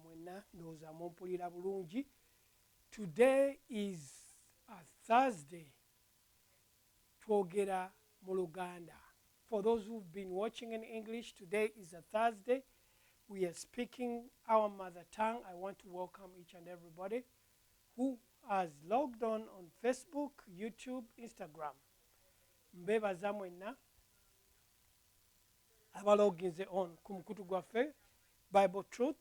Mwenna ndowooza mumpulira bulungi. Today is a Thursday. Twogera mu Luganda. For those who've been watching in English, today is a Thursday. We are speaking our mother tongue. I want to welcome each and everybody who has logged on Facebook, YouTube, Instagram. Mbebaza mwenna abaloginze on ku mukutu gwaffe Bible Truth.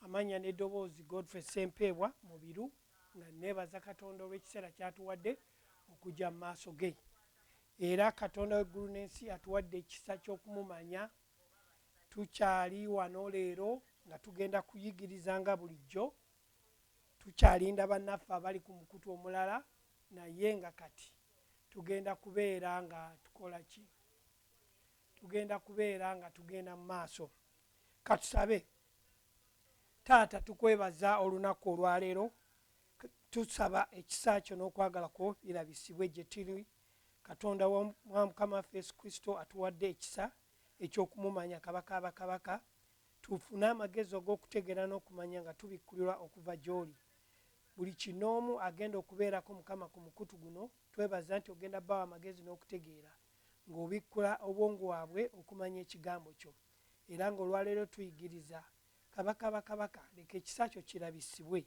Amanya n'eddoboozi Godfrey Ssempeebwa Mubiru, nga neebaza Katonda olw'ekiseera kyatuwadde okujja mu maaso ge. Era Katonda w'eggulu n'ensi atuwadde ekisa ky'okumumanya. Tukyali wano leero nga tugenda kuyigiriza nga bulijjo. Tukyalinda bannaffe abali ku mukutu omulala, naye nga kati tugenda kubeera nga tukola ki? Tugenda kubeera nga tugenda mu maaso. Katusabe. Taata, tukwebaza olunaku olwaleero. Tusaba ekisa kyo n'okwagala kwo birabisibwe gye tuli. Katonda wa Mukama waffe Yesu Kristo atuwadde ekisa eky'okumumanya, Kabaka abakabaka, tufune amagezi og'okutegeera n'okumanya nga tubikkulirwa okuva gy'oli. Buli kinoomu agenda okubeerako, Mukama, ku mukutu guno, twebaza nti ogenda bawa amagezi n'okutegeera ng'obikkula obwongo bwabwe okumanya ekigambo kyo. Era ng'olwaleero tuyigiriza, Kabaka bakabaka, leka ekisa kyo kirabisibwe.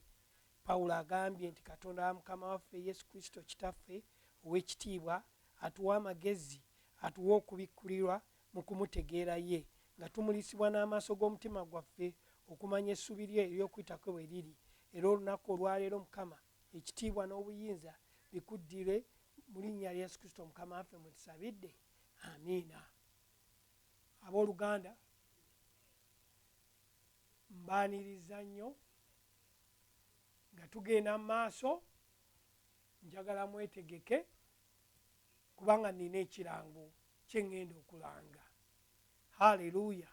Pawulo agambye nti Katonda wa Mukama waffe Yesu Kristo, Kitaffe ow'ekitiibwa, atuwa amagezi, atuwa okubikkulirwa mu kumutegeera ye, nga tumulisibwa n'amaaso g'omutima gwaffe okumanya essuubi lye ery'okuyita kwe bwe liri. Era olunaku olwaleero, Mukama, ekitiibwa n'obuyinza bikuddire mu linnya lya Yesu Kristo Mukama waffe mwe tusabidde, amiina. Abooluganda, mbaaniriza nnyo nga tugenda mu maaso. Njagala mwetegeke kubanga nina ekirango kye ŋŋenda okulanga. Haleluya!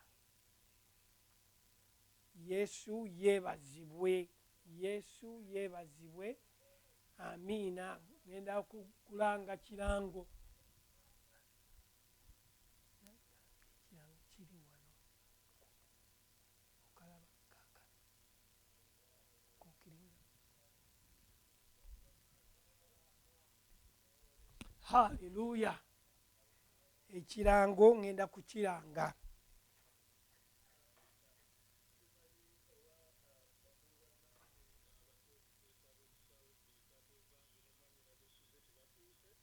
Yesu yeebazibwe, Yesu yeebazibwe, amiina. Ŋŋenda kulanga kirango. Ekirango kiri wano, okalaba kaakano kokiringa. Haleluya! Ekirango ŋŋenda kukiranga.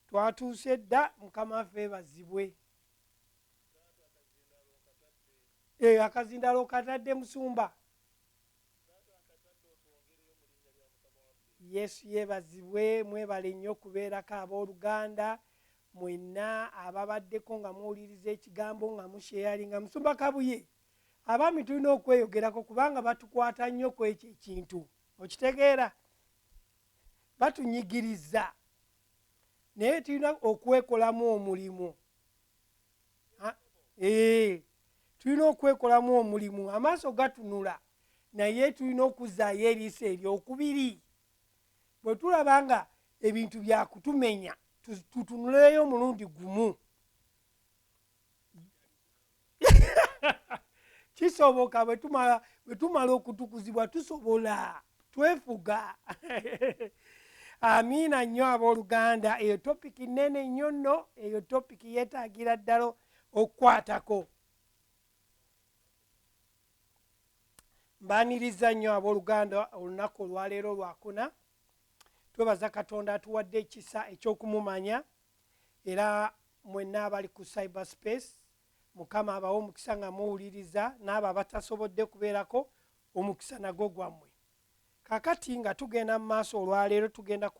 Twatuuse dda. Mukama waffe yeebazibwe. Akazindalo katadde, musumba. Yesu yeebazibwe. Mwebale nnyo okubeerako, abooluganda mwenna ababaddeko nga muwuliriza ekigambo, nga musharinga. Musumba Kabuye, abaami tulina okweyogerako kubanga batukwata nnyo ku ekyo ekintu. Okitegeera, batunyigiriza, naye tulina okwekolamu omulimu. Tulina okwekolamu omulimu. Amaaso gatunula, naye tulina okuzzaayo eriiso eryokubiri. Bwe tulaba nga ebintu byakutumenya, tutunuleyo omulundi gumu. Kisoboka bwe tumala okutukuzibwa, tusobola twefuga. Amiina nnyo, abooluganda. Eyo topic nene nnyo nno. Eyo topic yeetaagira ddala okukwatako. Mbaaniriza nnyo, abooluganda, olunaku olwaleero lwakuna. Twebaza Katonda atuwadde ekisa ekyokumumanya. Era mwenna abali ku cyber space, Mukama abawe omukisa nga muwuliriza, n'abo abatasobodde kubeerako, omukisa nagwo gwammwe. Kakati nga tugenda mu maaso olwaleero, tugenda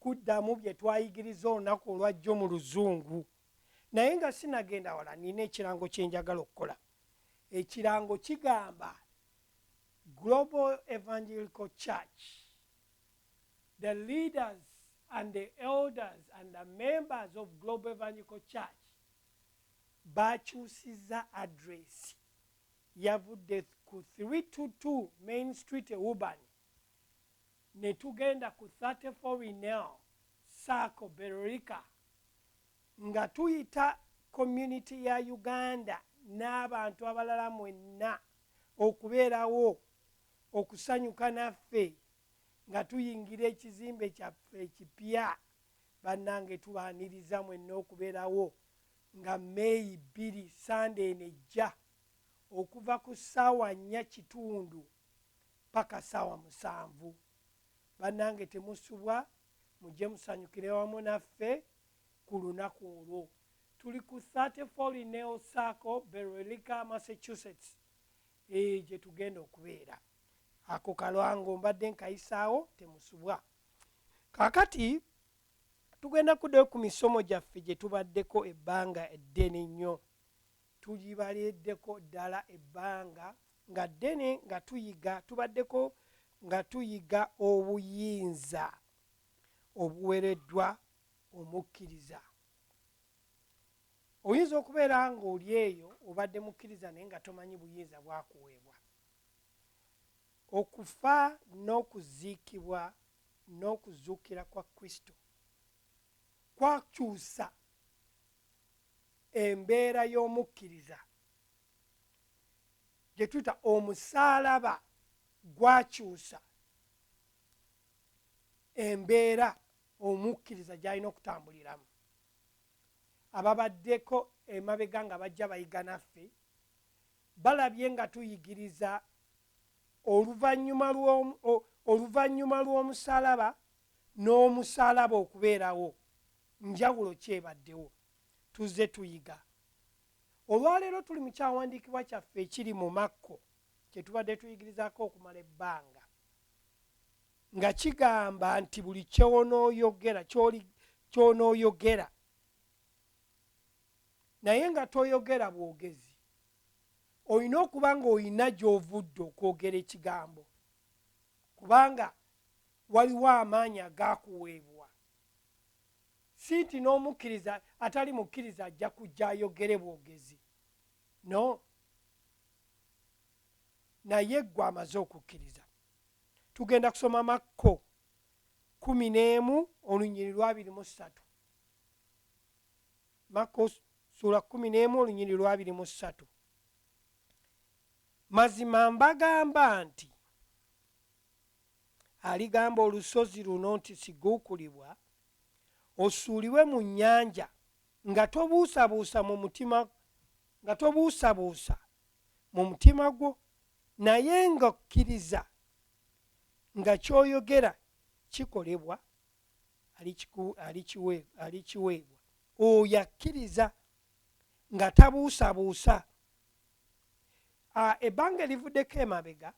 kuddamu bye twayigiriza olunaku olwajjo mu Luzungu. Naye nga sinagenda wala, nina ekirango kyenjagala okukola. Ekirango kigamba, Global Evangelical Church, the leaders and the elders and the members of Global Evangelical Church bakyusiza address. Yavudde ku 322 Main Street e Woburn ne tugenda ku 34 Rinell Circle, Billerica, nga tuyita community ya Uganda n'abantu abalala mwenna okubeerawo. okusanyuka naffe nga tuyingira ekizimbe kyaffe ekipya. Bannange, tubaaniriza mwenna okubeerawo nga May 2, Sande eno ejja, okuva ku ssaawa 4:15 paka ssaawa 7. Bannange, temusubwa, mujje musanyukire wamu naffe ku lunaku olwo. Tuli ku 34 Lineo Circle, Billerica, Massachusetts, gye tugenda okubeera. Ako kalwango mbadde nkayisaawo, temusubwa. Kaakati tugenda kuddayo ku misomo gyaffe gye tubaddeko ebbanga eddene nnyo. Tulibaleddeko ddala ebbanga nga ddene nga tuyiga, tubaddeko nga tuyiga obuyinza obuwereddwa omukkiriza. Oyinza okubeera ng'oli eyo obadde mukkiriza naye nga tomanyi buyinza bwakuweebwa. Okufa n'okuziikibwa n'okuzuukira kwa Kristo kwakyusa embeera y'omukkiriza gye tuyita omusaalaba. Gwakyusa embeera omukkiriza gy'alina okutambuliramu. Ababaddeko emabega nga bajja bayiga naffe balabye nga tuyigiriza oluvannyuma lw'omusaalaba n'omusaalaba okubeerawo, njawulo kyebaddewo. Tuzze tuyiga. Olwaleero tuli mu kyawandiikibwa kyaffe ekiri mu Makko kye tubadde tuyigirizaako okumala ebbanga, nga kigamba nti buli kyonooyogera, kyonooyogera, naye nga toyogera bwogezi, olina okuba ng'olina gy'ovudde okwogera ekigambo, kubanga waliwo amaanyi agaakuweebwa. Si nti n'omukkiriza atali mukkiriza ajja kujja ayogere bwogezi, no, naye ggwe amaze okukkiriza. Tugenda kusoma Makko 11 olunyiri lwa 23. Makko ssuula 11 olunyiri lwa 23. Mazima mbagamba nti aligamba olusozi luno nti siguukulibwa osuulibwe mu nnyanja, nga tobuusabuusa mu mutima, nga tobuusabuusa mu mutima gwo, naye ng'okkiriza nga ky'oyogera kikolebwa, alikiweebwa. Oyo akkiriza nga tabuusabuusa. Ebbanga erivuddeko emabega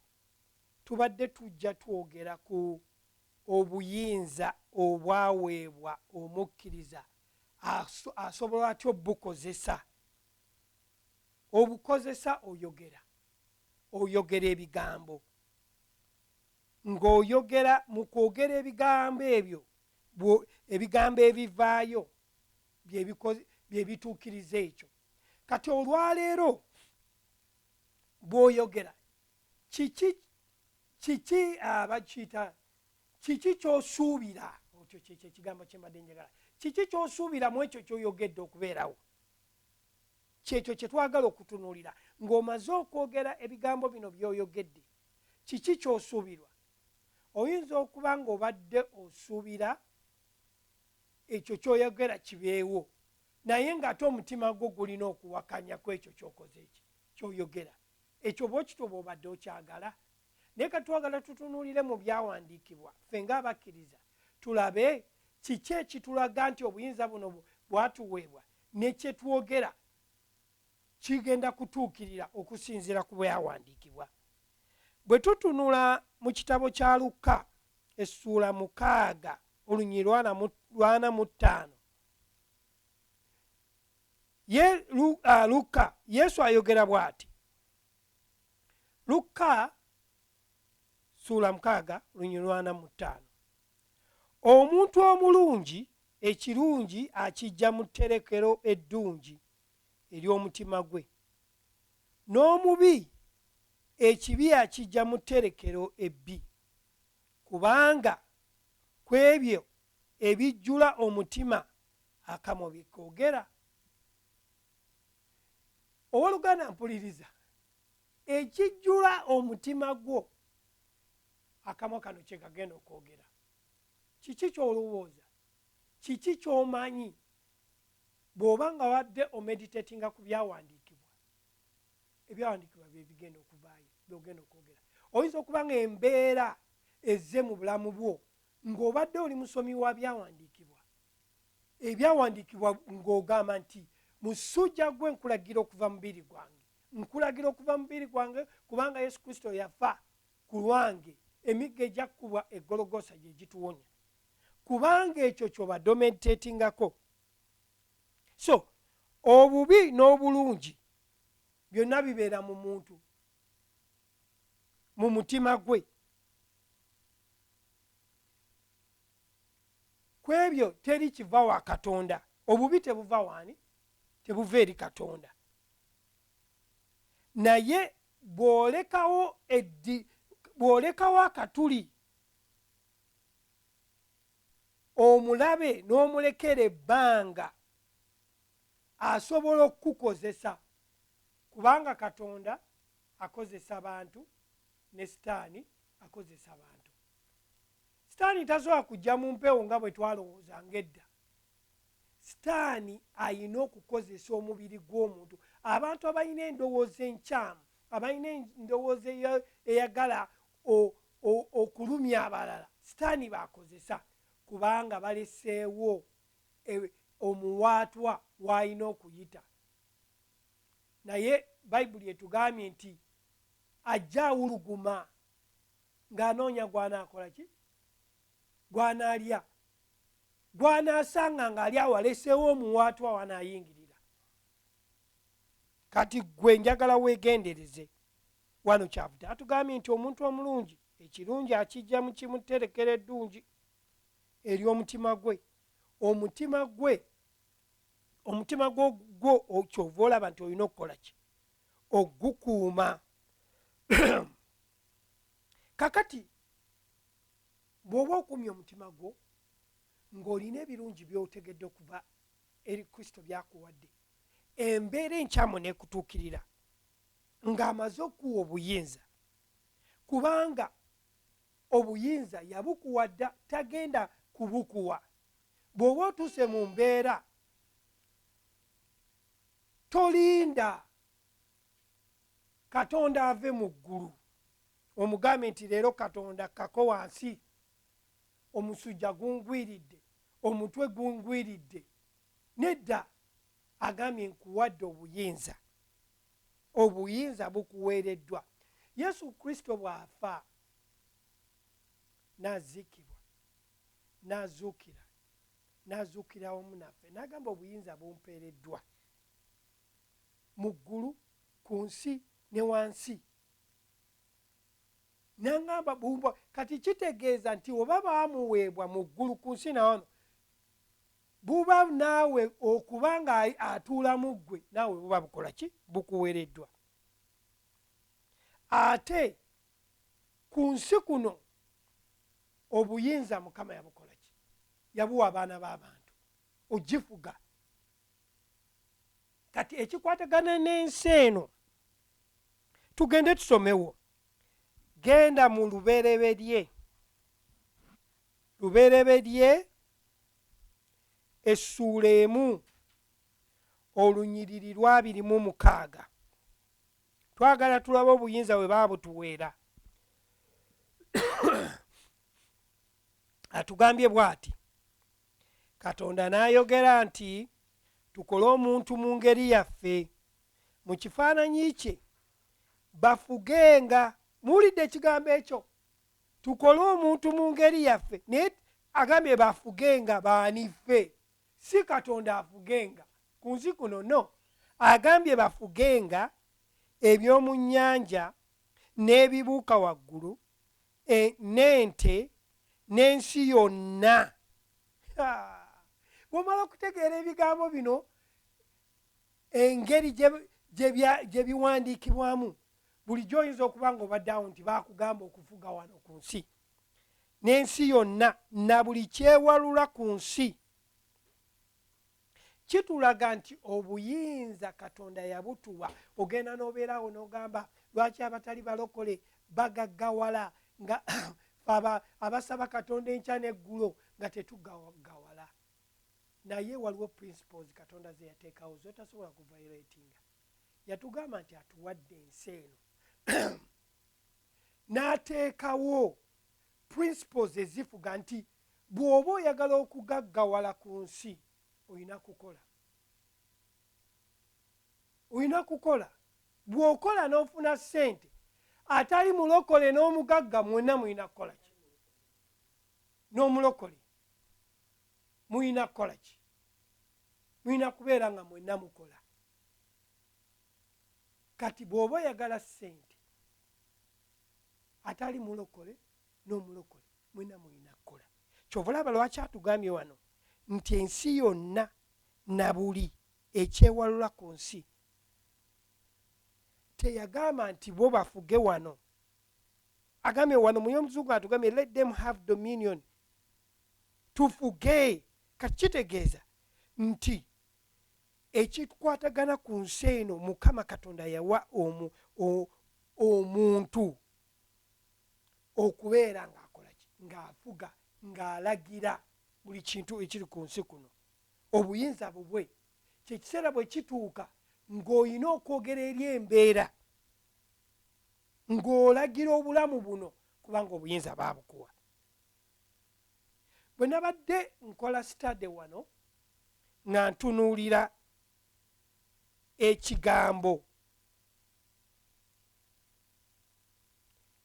tubadde tujja twogera ku obuyinza obwaweebwa omukkiriza, asobola atya obukozesa. Obukozesa oyogera, oyogera ebigambo, ng'oyogera, mu kwogera ebigambo ebyo, ebigambo ebivaayo bye bituukiriza ekyo. Kati olwaleero bw'oyogera, kiki abakiyita, kiki ky'osuubira? Otyo kyekyo ekigambo kyembadde njagala. Kiki ky'osuubira mu ekyo ky'oyogedde okubeerawo? Kyekyo kye twagala okutunuulira. Ng'omaze okwogera ebigambo bino by'oyogedde, kiki ky'osuubirwa? Oyinza okuba ng'obadde osuubira ekyo ky'oyogera kibeewo, naye ng'ate omutima gwo gulina okuwakanya ku ekyo ky'okoze, eki ky'oyogera ekyo. Bwokityo bw'obadde okyagala, naye katwagala tutunuulire mu byawandiikibwa ffe ng'abakkiriza, tulabe kiki ekitulaga nti obuyinza buno bwatuweebwa ne kyetwogera kigenda kutuukirira okusinziira ku byawandiikibwa. Bwe tutunula mu kitabo kya Lukka essuula 6 olunyiri lwa 45, ye Lukka, Yesu ayogera bw'ati. Lukka ssuula 6 lunyiri lwa 45: omuntu omulungi ekirungi akijja mu tterekero eddungi ery'omutima gwe, n'omubi ekibi akijja mu tterekero ebbi, kubanga ku ebyo ebijjula omutima akamwa bye koogera. Owooluganda mpuliriza, ekijjula omutima gwo. Akamwa kano kye kagenda okwogera. Kiki ky'olowooza? Kiki ky'omanyi? Bw'oba nga wadde omeditatinga ku byawandiikibwa, ebyawandiikibwa bye bigenda okuvaayo, by'ogenda okwogera. Oyinza okuba nga embeera ezze mu bulamu bwo ng'obadde oli musomi wa byawandiikibwa, ebyawandiikibwa ng'ogamba nti musujja gwe nkulagira okuva mu mubiri gwange, nkulagira okuva mu mubiri gwange kubanga Yesu Kristo yafa ku lwange, emiggo egyakkubwa e Gologosa gye gituwonya, kubanga ekyo ky'obadde omeditatingako. So obubi n'obulungi byonna bibeera mu muntu, mu mutima gwe. Ku ebyo teri kiva wa Katonda. Obubi tebuva waani? Tebuva eri Katonda. Naye bw'olekawo eddi, bw'olekawo akatuli, omulabe n'omulekera ebbanga, asobola okukukozesa, kubanga Katonda akozesa bantu ne Sitaani akozesa bantu. Sitaani tasobola kujja mu mpewo nga bwe twalowoozanga edda. Sitaani alina okukozesa omubiri gw'omuntu. Abantu abalina endowooza enkyamu, abalina endowooza eyagala okulumya abalala, Sitaani b'akozesa, kubanga baleseewo omuwaatwa w'alina okuyita. Naye Bayibuli etugambye nti ajja awuluguma ng'anoonya gw'anaakola ki? Gw'anaalya, gw'anaasanga ng'ali awo aleseewo omuwaatwa w'anaayingirira. Kati ggwe njagala weegendereze. Wano kyavudde atugambye nti omuntu omulungi ekirungi akijja mu kimuterekero eddungi ery'omutima gwe. Omutima gwe, omutima gwo gwo ky'ova olaba nti olina okukola ki? Ogukuuma. Kakati bw'oba okuumye omutima gwo ng'olina ebirungi by'otegedde okuva eri Kristo by'akuwadde, embeera enkyamu n'ekutuukirira ng'amaze okukuwa obuyinza, kubanga obuyinza yabukuwa dda, tagenda kubukuwa. Bw'oba otuuse mu mbeera, tolinda Katonda ave mu ggulu omugambe nti leero Katonda kkako wansi, omusujja gungwiridde, omutwe gungwiridde. Nedda, agambye nkuwadde obuyinza. Obuyinza bukuweereddwa. Yesu Kristo bw'afa n'aziikibwa, n'azuukira, n'azuukira wamu naffe, n'agamba obuyinza bumpeereddwa mu ggulu, ku nsi ne wansi. N'angamba bumba, kati kitegeeza nti oba baamuweebwa mu ggulu, ku nsi na wano, buba naawe okuba nga atuula mu ggwe, naawe buba bukola ki? Bukuweereddwa. Ate ku nsi kuno obuyinza Mukama yabukola ki? Yabuwa abaana b'abantu ogifuga. Kati ekikwatagana n'ensi eno, tugende tusomewo. Genda mu Lubereberye, Lubereberye essuula 1 olunyiriri lwa 26. Twagala tulabe obuyinza bwe baabutuweera. Atugambye bw'ati, Katonda n'ayogera nti, Tukole omuntu mu ngeri yaffe, mu kifaananyi kye, bafugenga. Muwulidde ekigambo ekyo? Tukole omuntu mu ngeri yaffe, naye agambye bafugenga baani? Ffe. Si Katonda afugenga ku nsi kuno, no. Agambye bafugenga eby'omu nnyanja n'ebibuuka waggulu, e, n'ente, n'ensi yonna. Ha! Bw'omala okutegeera ebigambo bino, engeri gye, gye bya, gye biwandiikibwamu, bulijjo oyinza okuba nga obadde awo nti baakugamba okufuga wano ku nsi, n'ensi yonna, na buli kyewalula ku nsi. Kitulaga nti obuyinza Katonda yabutuwa. Ogenda n'obeera awo n'ogamba, lwaki abatali balokole bagaggawala nga Fe abasaba Katonda enkya n'eggulo nga tetugaggawala. Naye waliwo principles Katonda ze yateekawo z'otasobola kuviolatinga. Yatugamba nti atuwadde ensi eno n'ateekawo principles ezifuga nti bw'oba oyagala okugaggawala ku nsi olina kukola. Olina kukola. Bw'okola n'ofuna ssente, atali mulokole n'omugagga mwenna mulina kukola ki? N'omulokole mulina kukola ki? Mulina kubeera nga mwenna mukola. Kati bw'oba oyagala ssente, atali mulokole n'omulokole mwenna mulina kukola. Kyova olaba lwaki atugambye wano nti ensi yonna na buli ekyewalula ku nsi. Teyagamba nti bo bafuge wano. Agambye wano mu y'omuzungu atugambye let them have dominion. Tufuge. Kati kitegeeza nti ekikwatagana ku nsi eno Mukama Katonda yawa omu, o, omuntu okubeera ng'akola ki? Ng'afuga, ng'alagira buli kintu ekiri ku nsi kuno. Obuyinza bubwe. Kye kiseera bwe kituuka ng'olina okwogera eri embeera, ng'olagira obulamu buno kubanga obuyinza baabukuwa. Bwe nabadde nkola sitade wano nga ntunuulira ekigambo,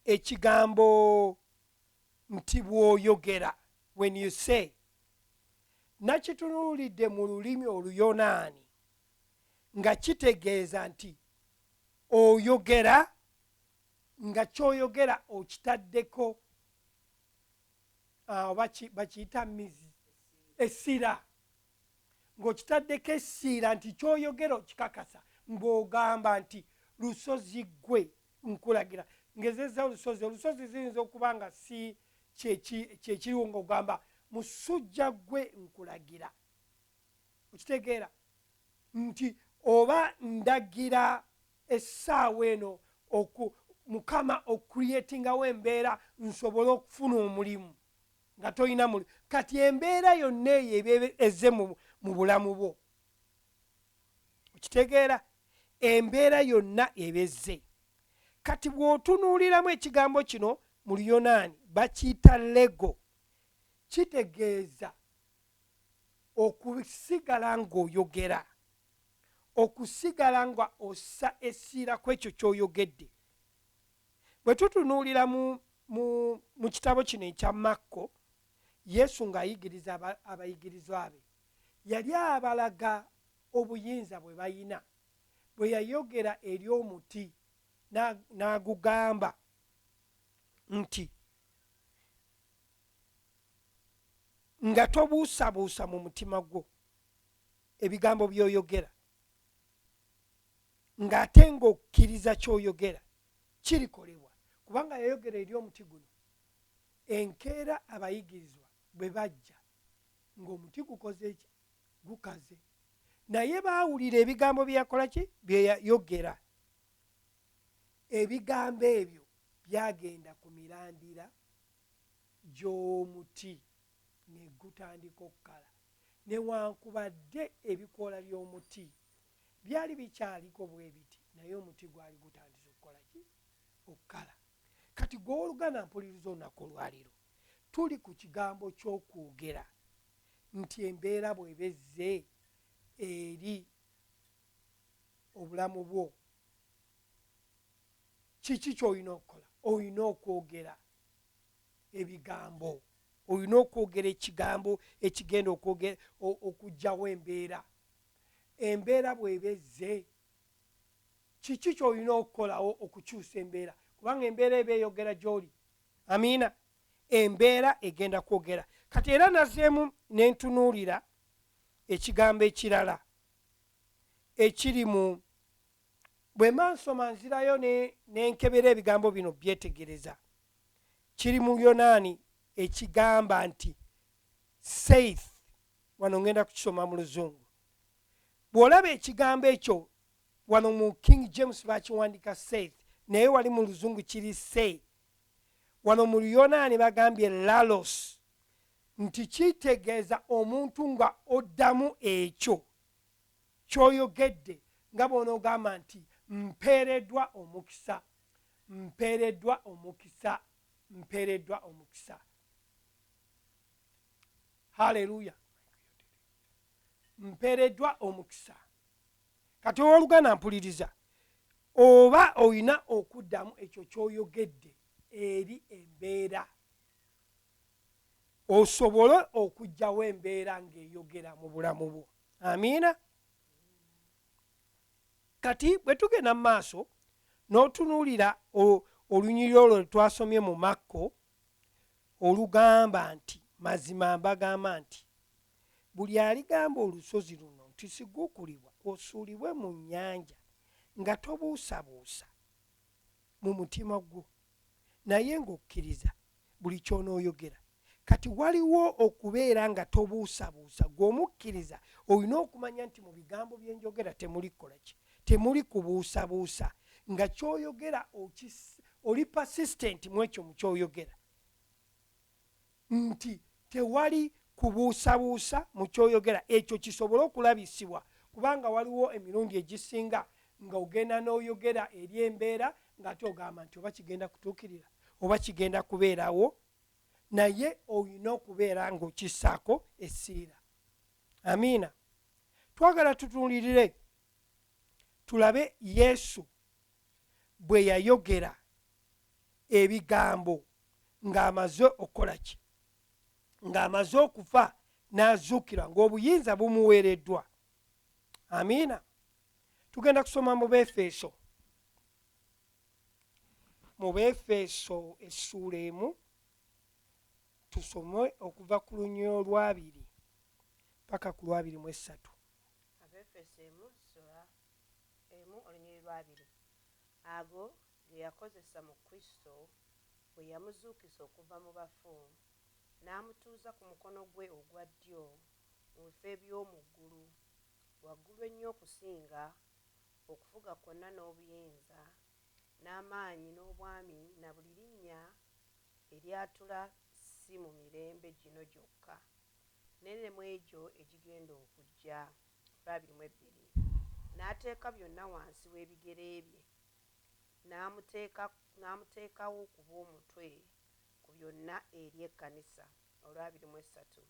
ekigambo nti bw'oyogera, when you say, nakitunuulidde mu lulimi Oluyonaani nga kitegeeza nti oyogera nga ky'oyogera okitaddeko oba bakiyita mizi essira, ng'okitaddeko essiira nti ky'oyogera okikakasa, ng'ogamba nti lusozi ggwe nkulagira. Ngezezza olusozi, olusozi ziyinza okuba nga si kyekiriwo, ng'ogamba musujja ggwe nkulagira. Okitegeera nti oba ndagira essaawa eno Mukama okucreatingawo embeera nsobole okufuna omulimu nga tolina mulimu. Kati embeera yonna eyo eba ezze mu bulamu bwo. Okitegeera? Embeera yonna eba ezze. Kati bw'otunuuliramu ekigambo kino mu Luyonaani bakiyita lego. Kitegeeza okusigala ng'oyogera, okusigala nga ossa essira ku ekyo ky'oyogedde. Bwe tutunuulira mu, mu, mu kitabo kino ekya Makko, Yesu ng'ayigiriza abayigirizwa be, yali abalaga obuyinza bwe balina bwe yayogera eri omuti n'agugamba nti, Nga tobuusabuusa mu mutima gwo ebigambo by'oyogera, ng'ate ng'okkiriza ky'oyogera kirikolebwa, kubanga yayogera eri omuti guno. Enkeera abayigirizwa bwe bajja, ng'omuti gukoze ki? Gukaze. Naye baawulira ebigambo bye yakola ki? Bye yayogera. Ebigambo ebyo byagenda ku mirandira gy'omuti ne gutandika okukala. Newankubadde ebikoola by'omuti byali bikyaliko bwe biti, naye omuti gwali gutandise okukola ki? Okukala. Kati ggwe ow'oluganda mpuliriza olunaku olwaleero, tuli ku kigambo ky'okwogera nti embeera bw'eba ezze eri obulamu bwo, kiki ky'olina okukola? Olina okwogera ebigambo. Olina okwogera ekigambo ekigenda okuggyawo embeera. Embeera bw'eba ezze, kiki ky'olina okukolawo okukyusa embeera? Kubanga embeera eba eyogera gy'oli. Amiina. Embeera egenda kwogera. Kati era nazeemu ne ntunuulira ekigambo ekirala ekiri mu bwe mba nsoma nzirayo ne, ne nkebera ebigambo bino byetegereza. Kiri mu Luyonaani ekigamba nti saith. Wano ngenda kukisoma mu Luzungu. Bw'olaba ekigambo ekyo wano mu King James bakiwandiika saith, naye wali mu Luzungu kiri say. Wano mu Luyonaani bagambye lalos, nti kitegeeza omuntu nga oddamu ekyo ky'oyogedde, nga bw'onoogamba nti mpeereddwa omukisa, mpeereddwa omukisa, mpeereddwa omukisa. Haleluya, mpeereddwa omukisa. Kati owooluganda mpuliriza, oba olina okuddamu ekyo ky'oyogedde eri embeera, osobole okuggyawo embeera ng'eyogera mu bulamu bwo. Amiina. Kati bwe tugenda mu maaso n'otunuulira olunyiriri olwo lwe twasomye mu Makko olugamba nti, mazima mbagamba nti buli aligamba olusozi luno nti siguukulibwa osuulibwe mu nnyanja, nga tobuusabuusa mu mutima gwo, naye ng'okkiriza buli ky'onooyogera. Kati waliwo okubeera nga tobuusabuusa. Ggwe omukkiriza olina okumanya nti mu bigambo bye njogera temuli kukola ki? Temuli kubuusabuusa. Nga ky'oyogera oli persistent mu ekyo mu ky'oyogera, nti tewali kubuusabuusa mu ky'oyogera, ekyo kisobole okulabisibwa. Kubanga waliwo emirundi egisinga nga ogenda n'oyogera eri embeera ng'ate ogamba nti oba kigenda kutuukirira oba kigenda kubeerawo, naye olina okubeera ng'okissaako essiira. Amiina. Twagala tutunuulirire tulabe Yesu bwe yayogera ebigambo ng'amaze okukola ki? Ng'amaze okufa n'azuukira, ng'obuyinza bumuweereddwa. Amiina. Tugenda kusoma mu Befeso, mu Befeso essuula 1, tusome okuva ku lunyiriri olwabiri paka ku 23. Abefeso 1 sura 1 olunyiriri 2. Ago ge yakozesa mu Kristo bwe yamuzuukisa okuva mu bafu, n'amutuuza ku mukono gwe ogwa ddyo mu bifo eby'omu ggulu, waggulu ennyo okusinga okufuga kwonna n'obuyinza n'amaanyi n'obwami na buli linnya eryatula, si mu mirembe gino gyokka, naye ne mu egyo egigenda okujja. 22. N'ateeka byonna wansi w'ebigere bye, n'amuteekawo okuba omutwe ku byonna eri ekkanisa. 23.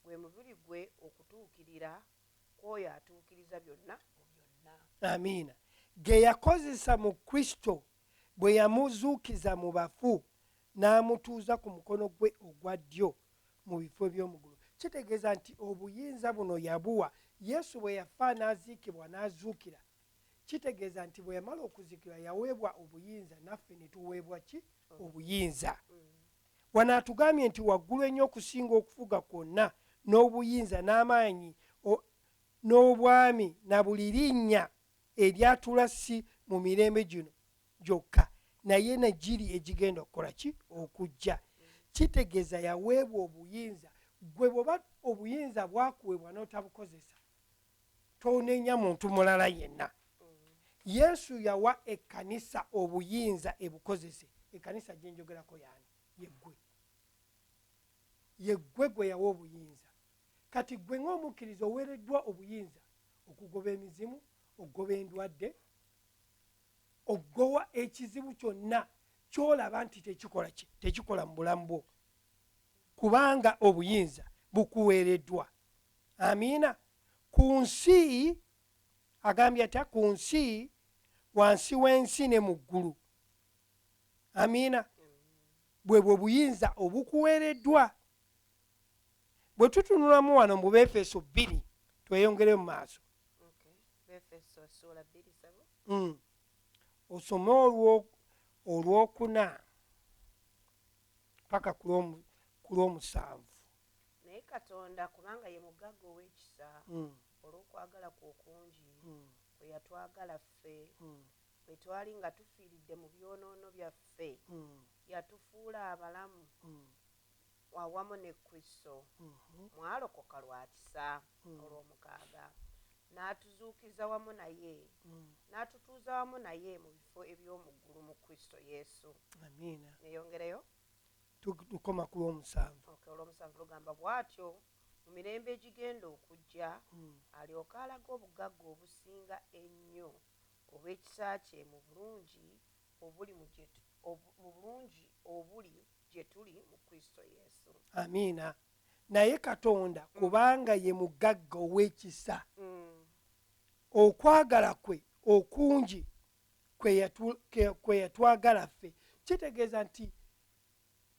Gwe mubiri gwe, okutuukirira kw'oyo atuukiriza byonna mu byonna. Amiina. Ge yakozesa mu Kristo bwe yamuzuukiza mu bafu, n'amutuuza ku mukono gwe ogwa ddyo mu bifo eby'omu ggulu. Kitegeeza nti obuyinza buno yabuwa Yesu bwe yafa n'aziikibwa n'azuukira. Kitegeeza nti bwe yamala okuziikibwa yaweebwa obuyinza, naffe ne tuweebwa ki? Obuyinza. Wano atugambye nti waggulu ennyo okusinga okufuga kwonna n'obuyinza n'amaanyi n'obwami na buli linnya eryatula, si mu mirembe gino gyokka, naye ne giri egigenda okukola ki? Okujja. Kitegeeza yaweebwa obuyinza. Ggwe bw'oba obuyinza bwakuweebwa n'otabukozesa, tonenya muntu mulala yenna. Yesu yawa ekkanisa obuyinza ebukozese. Ekkanisa gye njogerako yaani? Yeggwe. Yeggwe gwe yawa obuyinza. Kati ggwe ng'omukkiriza oweereddwa obuyinza okugoba emizimu, okugoba endwadde, okugowa ekizibu kyonna ky'olaba nti tekikola ki? Tekikola mu bulamu bwo, kubanga obuyinza bukuweereddwa. Amiina. Ku nsi agambye atya? Ku nsi, wansi w'ensi ne mu ggulu. Amiina. Bwe bwe buyinza obukuweereddwa. Bwe tutunulamu wano mu Befeso 2, tweyongere mu maaso. Osome 4 paka ku 7. Naye Katonda, kubanga ye mugagga ow'ekisa, olw'okwagala kwe okungi kwe yatwagala ffe, bwe twali nga tufiiridde mu byonoono byaffe, yatufuula abalamu awamu ne Kristo. Mwalokoka lwa kisa. 6. N'atuzuukiza wamu naye, n'atutuuza wamu naye mu bifo eby'omu ggulu mu Kristo Yesu. Amiina. Neyongereyo. Tukoma ku lw'omusanvu. Okay, olw'omusanvu lugamba bw'atyo mu mirembe egigenda okujja alyoke alaga obugagga obusinga ennyo obw'ekisa kye mu bulungi obuli mu bulungi obuli gye tuli mu Kristo Yesu. Amiina. Naye Katonda kubanga ye mugagga ow'ekisa, okwagala kwe okungi kwe yatwagala ffe. Kitegeeza nti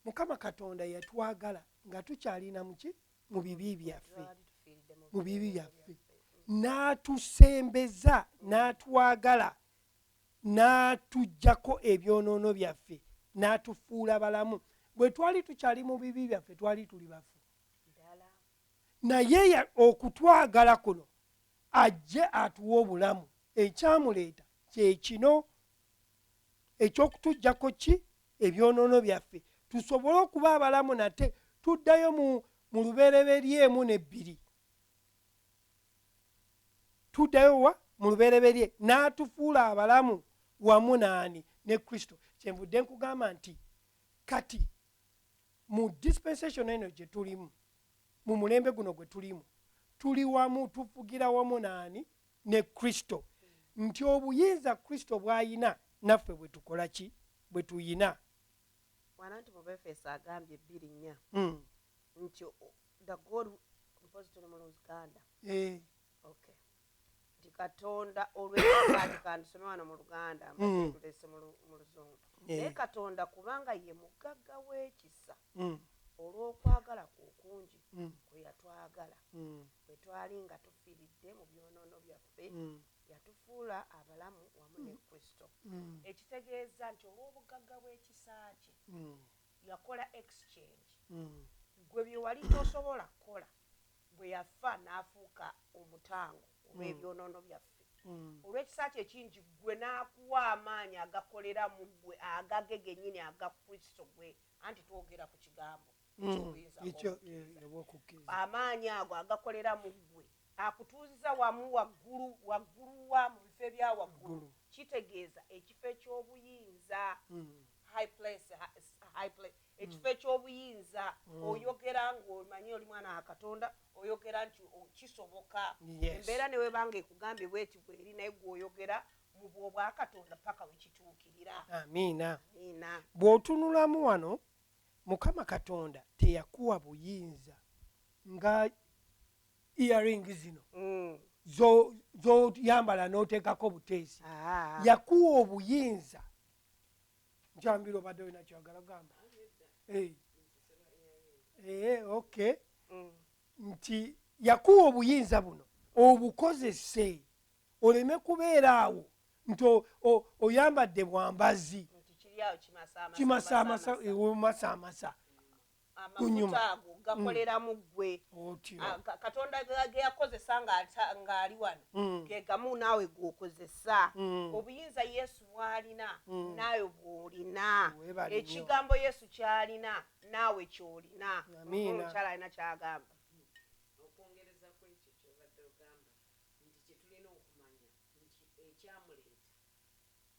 Mukama Katonda yatwagala nga tukyalina muki? Mu bibi byaffe. Mu bibi byaffe. N'atusembeza, n'atwagala, n'atuggyako ebyonoono byaffe, n'atufuula balamu. Bwe twali tukyali mu bibi byaffe, twali tuli bafu. Naye okutwagala kuno ajje atuwe obulamu. Ekyamuleeta kye kino eky'okutuggyako ki? Ebyonoono byaffe, tusobole okuba abalamu nate. Tuddayo mu Lubereberye 1 ne 2. Tuddayo wa? Mu Lubereberye. N'atufuula abalamu wamu naani? Ne Kristo. Kyenvudde nkugamba nti kati mu dispensation eno gye tulimu, mu mulembe guno gwe tulimu, tuli wamu, tufugira wamu naani? Ne Kristo. Nti obuyinza Kristo bw'ayina naffe bwe tukola ki? Bwe tuyina. Wana nti mu Befeso agambye 2:4 nti the God, mpozi tuli mu Luganda. Okay, nti Katonda olw'ekisa, kandisome wano mu Luganda, mbadde tulese mu Luzungu. Naye Katonda kubanga ye mugagga w'ekisa, olw'okwagala kwe okungi kwe yatwagala, bwe twali nga tufiiridde mu byonoono byaffe, yatufuula abalamu wamu ne Kristo. Ekitegeeza nti olw'obugagga bw'ekisa kye yakola exchange. Gwe bye wali tosobola kukola, bwe yafa n'afuuka omutango olw'ebyonoono byaffe, olw'ekisa kye ekingi gwe n'akuwa amaanyi agakolera mu ggwe, agage gennyini aga Kristo. Gwe anti twogera ku kigambo eky'obuyinza Ekyo bw'omukkiriza. Obwokukkiriza. Amaanyi ago agakolera mu ggwe akutuuziza wamu waggulu, waggulu wa mu bifo ebya waggulu. Waggulu. Kitegeeza ekifo eky'obuyinza, high place, high place, ekifo eky'obuyinza. Oyogera ng'omanyi oli mwana wa Katonda, oyogera nti kisoboka. Embeera ne webanga ekugambye bweti bweri, naye gweoyogera mu bwobwakatonda paka wekituukirira. Amiina. Amiina. Bw'otunulamu wano, Mukama Katonda teyakuwa buyinza nga earring zino zoyambala n'oteekako buteesi. Yakuwa obuyinza. Nkyambira obadde olina kyagala gamba. Okay. Nti yakuwa obuyinza buno obukozese, oleme kubeera awo nti oyambadde bwambazi. Nti kiri awo kimasaamasa. Kimasaamasa, masaamasa. Kunyuma. Amafuta ago gakolera mu ggwe. Otyo. Ah, Katonda ge yakozesa ng'ali wano ge gamu naawe g'okozesa. Obuyinza Yesu bw'alina naawe bw'olina. Weebale nnyo. Ekigambo Yesu ky'alina naawe ky'olina. Amiina. Omukyala alina ky'agamba. Okwongereza ku ekyo kyobadde ogamba nti kyetulina okumanya nti ekyamuleeta,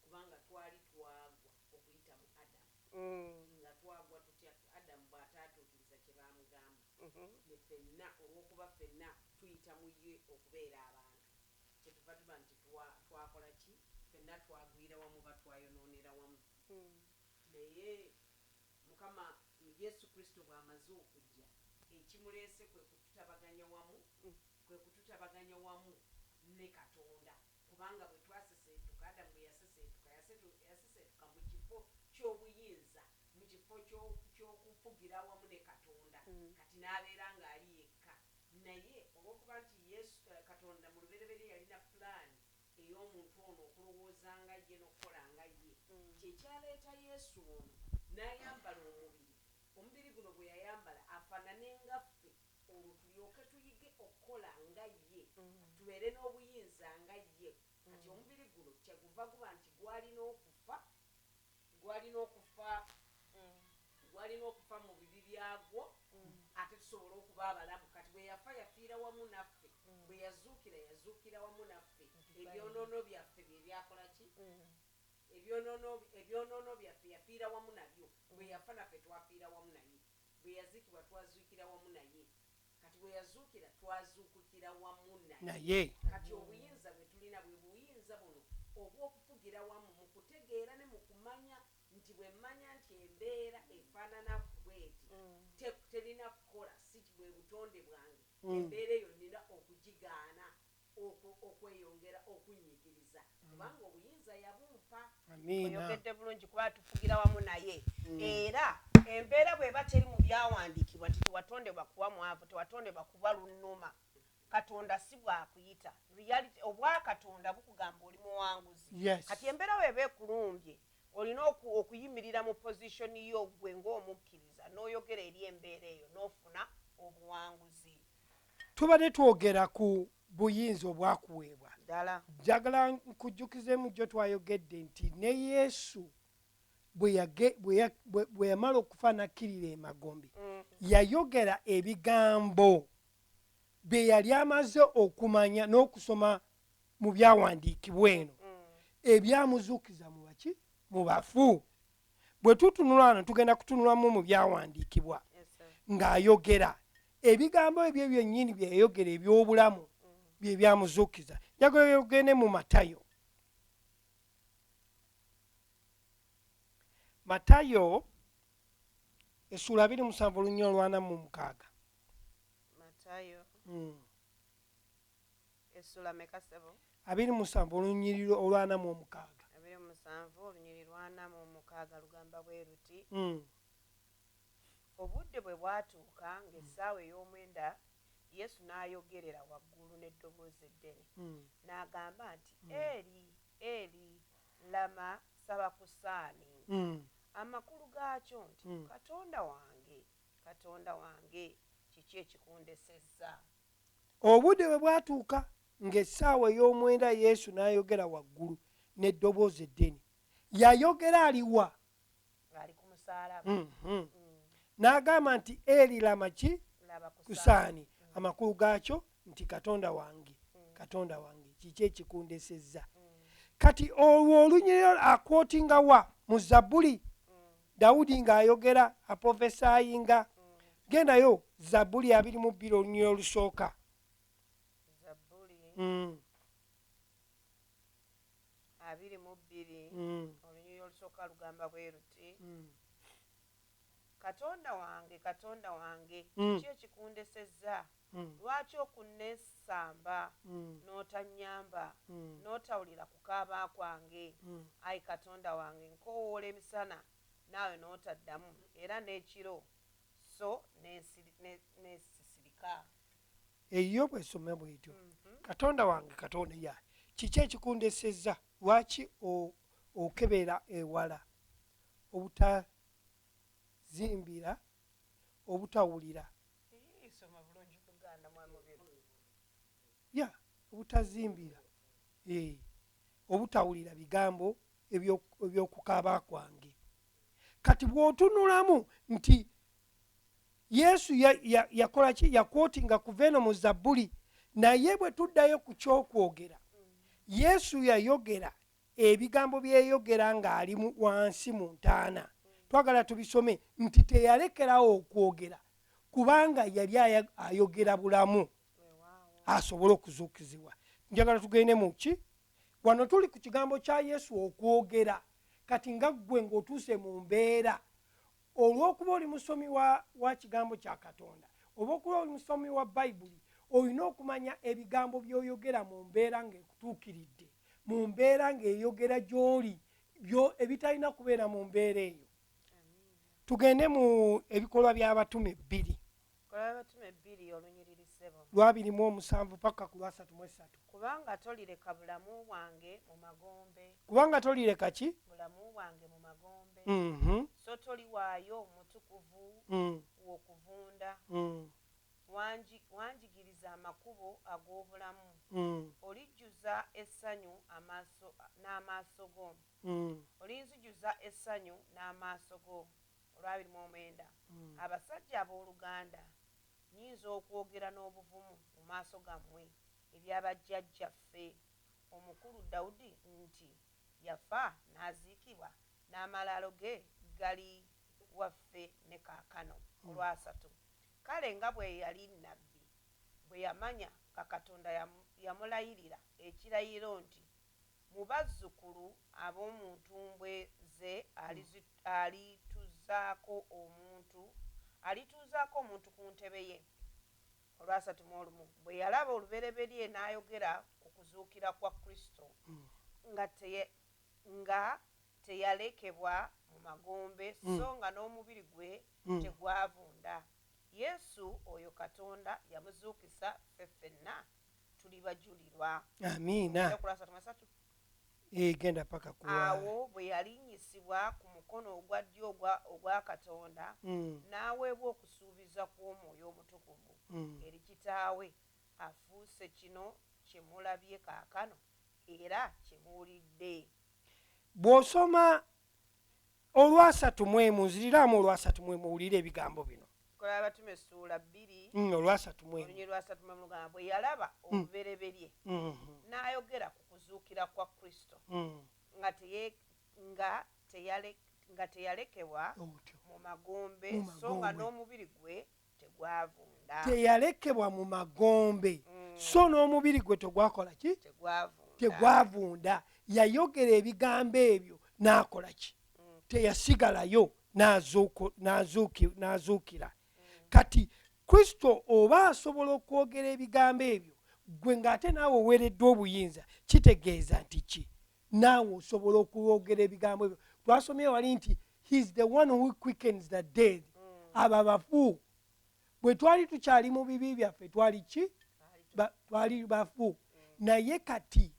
kubanga twali twagwa okuyita mu Adamu. Nga twagwa tutya? Adamu bw'ataatuukiriza kye baamugamba, ne ffenna, olw'okuba ffenna tuyita mu ye okubeera abantu, kyetuva tuba nti twakola ki? Ffenna twagwira wamu, batwayonoonera wamu. Naye Mukama Yesu Kristo bw'amaze okujja, ekimuleese kwe kututabaganya wamu, kwe kututabaganya wamu ne Katonda. Kubanga bwe twaseseetuka, Adamu bwe yaseseetuka, yaseseetuka mu kifo ky'obuyinza, mu kifo ky'okufugira wamu ne Katonda. Kati n'abeera ng'ali yekka. Naye olw'okuba nti Yesu, Katonda mu lubereberye yalina pulaani ey'omuntu ono okulowooza nga ye n'okukola nga ye, kyekyaleeta Yesu ono n'ayambala omubiri. Omubiri guno gwe yayambala afaanane nga ffe, olwo tulyoke tuyige okukola nga ye, tubeere n'obuyinza nga ye. Kati omubiri guno kyeguva guba nti gwalina okufa, gwalina okufa, gwalina okufa mu bibi byagwo, ate tusobole okuba abalamu. Kati bwe yafa, yafiira wamu naffe. Bwe yazuukira, yazuukira wamu naffe. Ebyonoono byaffe bye byakola ki? Ebyonoono byaffe yafiira wamu nabyo. Bwe yafa naffe twafiira wamu naye, bwe yaziikibwa twazuukira wamu naye, kati bwe yazuukira twazuukukira wamu naye. Kati obuyinza bwe tulina bwe buyinza buno obw'okufugira wamu mu kutegeera ne mu kumanya nti bwe mmanya nti embeera efaanana bweti terina kukola, si bwe butonde bwange, embeera eyo nina okugigaana okweyongera okunyigiriza, kubanga obuyinza yabumpa. Oyogedde bulungi, kuba tufugira wamu naye. Era embeera bw'eba teri mu byawandiikibwa nti tewatondebwa kuba mwavu, tewatondebwa kuba lunnuma, Katonda si bwakuyita. Reality, obwakatonda bukugamba oli muwanguzi. Kati embeera bw'eba ekulumbye, olina okuyimirira mu position yo gwe ng'omukkiriza, n'oyogera eri embeera eyo n'ofuna obuwanguzi. Tubadde twogera ku buyinza obwakuweebwa. Njagala nkujjukizeemu gyo twayogedde nti ne Yesu bwe yamala okufa n'akkirira emagombe, yayogera ebigambo bye yali amaze okumanya n'okusoma mu byawandiikibwa eno ebyamuzuukiza mu baki, mu bafu. Bwe tutunula wano tugenda kutunulamu mu byawandiikibwa ng'ayogera ebigambo ebyo byennyini bye yayogera eby'obulamu bye byamuzuukiza. Njagala ogende mu Matayo. Matayo essuula 27 olunyiriri olwana mu mukaaga. Matayo essuula meka, ssebo? 27 olunyiriri olwana mu omukaaga. 27 olunyiriri 46 lugamba bwe luti: Obudde bwe bwatuuka ng'essaawa ey'omwenda, Yesu n'ayogerera waggulu n'eddoboozi eddene n'agamba nti, "Eri, Eri, lama sabakusaani?" Amakulu gaakyo nti, "Katonda wange, Katonda wange, kiki ekikundesezza?" Obudde bwe bwatuuka ng'essaawa ey'omwenda, Yesu n'ayogera waggulu n'eddoboozi eddene. Yayogera aliwa? Ng'ali ku musaalaba. N'agamba nti, "Eri lama ki kusaani?" Amakulu gaakyo nti, "Katonda wange, Katonda wange, kiki ekikundesezza?" Kati olwo olunyiriri aquotinga wa? Mu Zabbuli. Dawudi ng'ayogera, aprophesyinga. Gendayo Zabbuli 22 olunyiriri olusooka. Zabbuli 22 olunyiriri olusooka lugamba bwe luti: "Katonda wange, Katonda wange, kiki ekikundesezza? Lwaki okunneesamba n'otannyamba, n'otawulira kukaaba kwange? Ayi Katonda wange, nkoowoola emisana naawe n'otaddamu, era n'ekiro so nesisirika." Eyo bwesome bwetyo. Katonda wange, Katonda ya kiki ekikundesezza? Lwaki okebera ewala, obutazimbira, obutawulira? Soma bulungi Luganda, mwamubiru. Ya, obutazimbira, obutawulira bigambo ebyokukaaba kwange. Kati bw'otunulamu nti Yesu yakola ki? Yaquotinga kuva eno mu Zabbuli. Naye bwe tuddayo ku kyokwogera, Yesu yayogera ebigambo byeyogera ng'ali wansi mu ntaana. Twagala tubisome nti teyalekerawo okwogera, kubanga yali ayogera bulamu asobole okuzuukizibwa. Njagala tugende mu ki, wano tuli ku kigambo kya Yesu okwogera. Kati nga ggwe ng'otuuse mu mbeera, olw'okuba oli musomi wa kigambo kya Katonda oba okuba oli musomi wa Bayibuli, olina okumanya ebigambo by'oyogera mu mbeera ng'ekutuukiridde, mu mbeera ng'eyogera gy'oli, ebitalina kubeera mu mbeera eyo. Tugende mu Ebikolwa by'Abatume 2. Abatume 2, olunyiriri, ssebo? Lwa 27 paka ku lwa 33. Kubanga tolireka bulamu bwange mu magombe. Kubanga tolireka ki? Bulamu bwange mu magombe. So toliwaayo mutukuvu w'okuvunda. Wanjigiriza amakubo ag'obulamu. Olijjuza essanyu n'amaaso go. Olinzijuza essanyu n'amaaso go. Olwa 29. Abasajja abooluganda, nnyinza okwogera n'obuvumu mu maaso gammwe ebyabajjajjaffe omukulu Dawudi nti Yafa n'aziikibwa, n'amalaalo ge gali waffe ne kaakano. Olwasatu, kale nga bwe yali nnabbi, bwe yamanya nga Katonda yamulayirira ekirayiro nti mu bazzukulu ab'omu ntumbwe ze alituuzaako omuntu ku ntebe ye. Olwasatu mu olumu, bwe yalaba olubereberye n'ayogera ku kuzuukira kwa Kristo, nga teyalekebwa mu magombe, so nga n'omubiri gwe tegwavunda. Yesu oyo Katonda yamuzuukisa, ffe ffenna tuli bajulirwa. Amiina. Ogenda ku lwasatu mu esatu? Genda paka ku Awo bwe yalinnyisibwa ku mukono ogwa ddyo ogwa Katonda, n'aweebwa okusuubiza kw'Omwoyo Omutukuvu eri Kitaawe, afuuse kino kye mulabye kaakano era kye muwulidde. Bw'osoma olwasatu mu emu, nziriraamu olwasatu mu emu, owulire ebigambo bino. Kola Abatume essuula 2, Olwasatu mu emu. Olunyiriri lwasatu mu emu lugamba, bwe yalaba olubereberye n'ayogera ku kuzuukira kwa Kristo, nga teyalekebwa Otyo. mu magombe, Mu so nga magombe. n'omubiri gwe tegwavunda. Teyalekebwa mu magombe, so n'omubiri gwe tegwakola ki? Tegwavunda. Tegwavunda. Yayogera ebigambo ebyo n'akola ki? Teyasigalayo, n'azuukira. Kati Kristo oba asobola okwogera ebigambo ebyo, gwe ng'ate naawe oweereddwa obuyinza, kitegeeza nti ki? Naawe osobola okwogera ebigambo ebyo. Twasomye wali nti he is the one who quickens the dead. Abo abafu, bwe twali tukyali mu bibi byaffe, twali ki? Twali bafu. Naye kati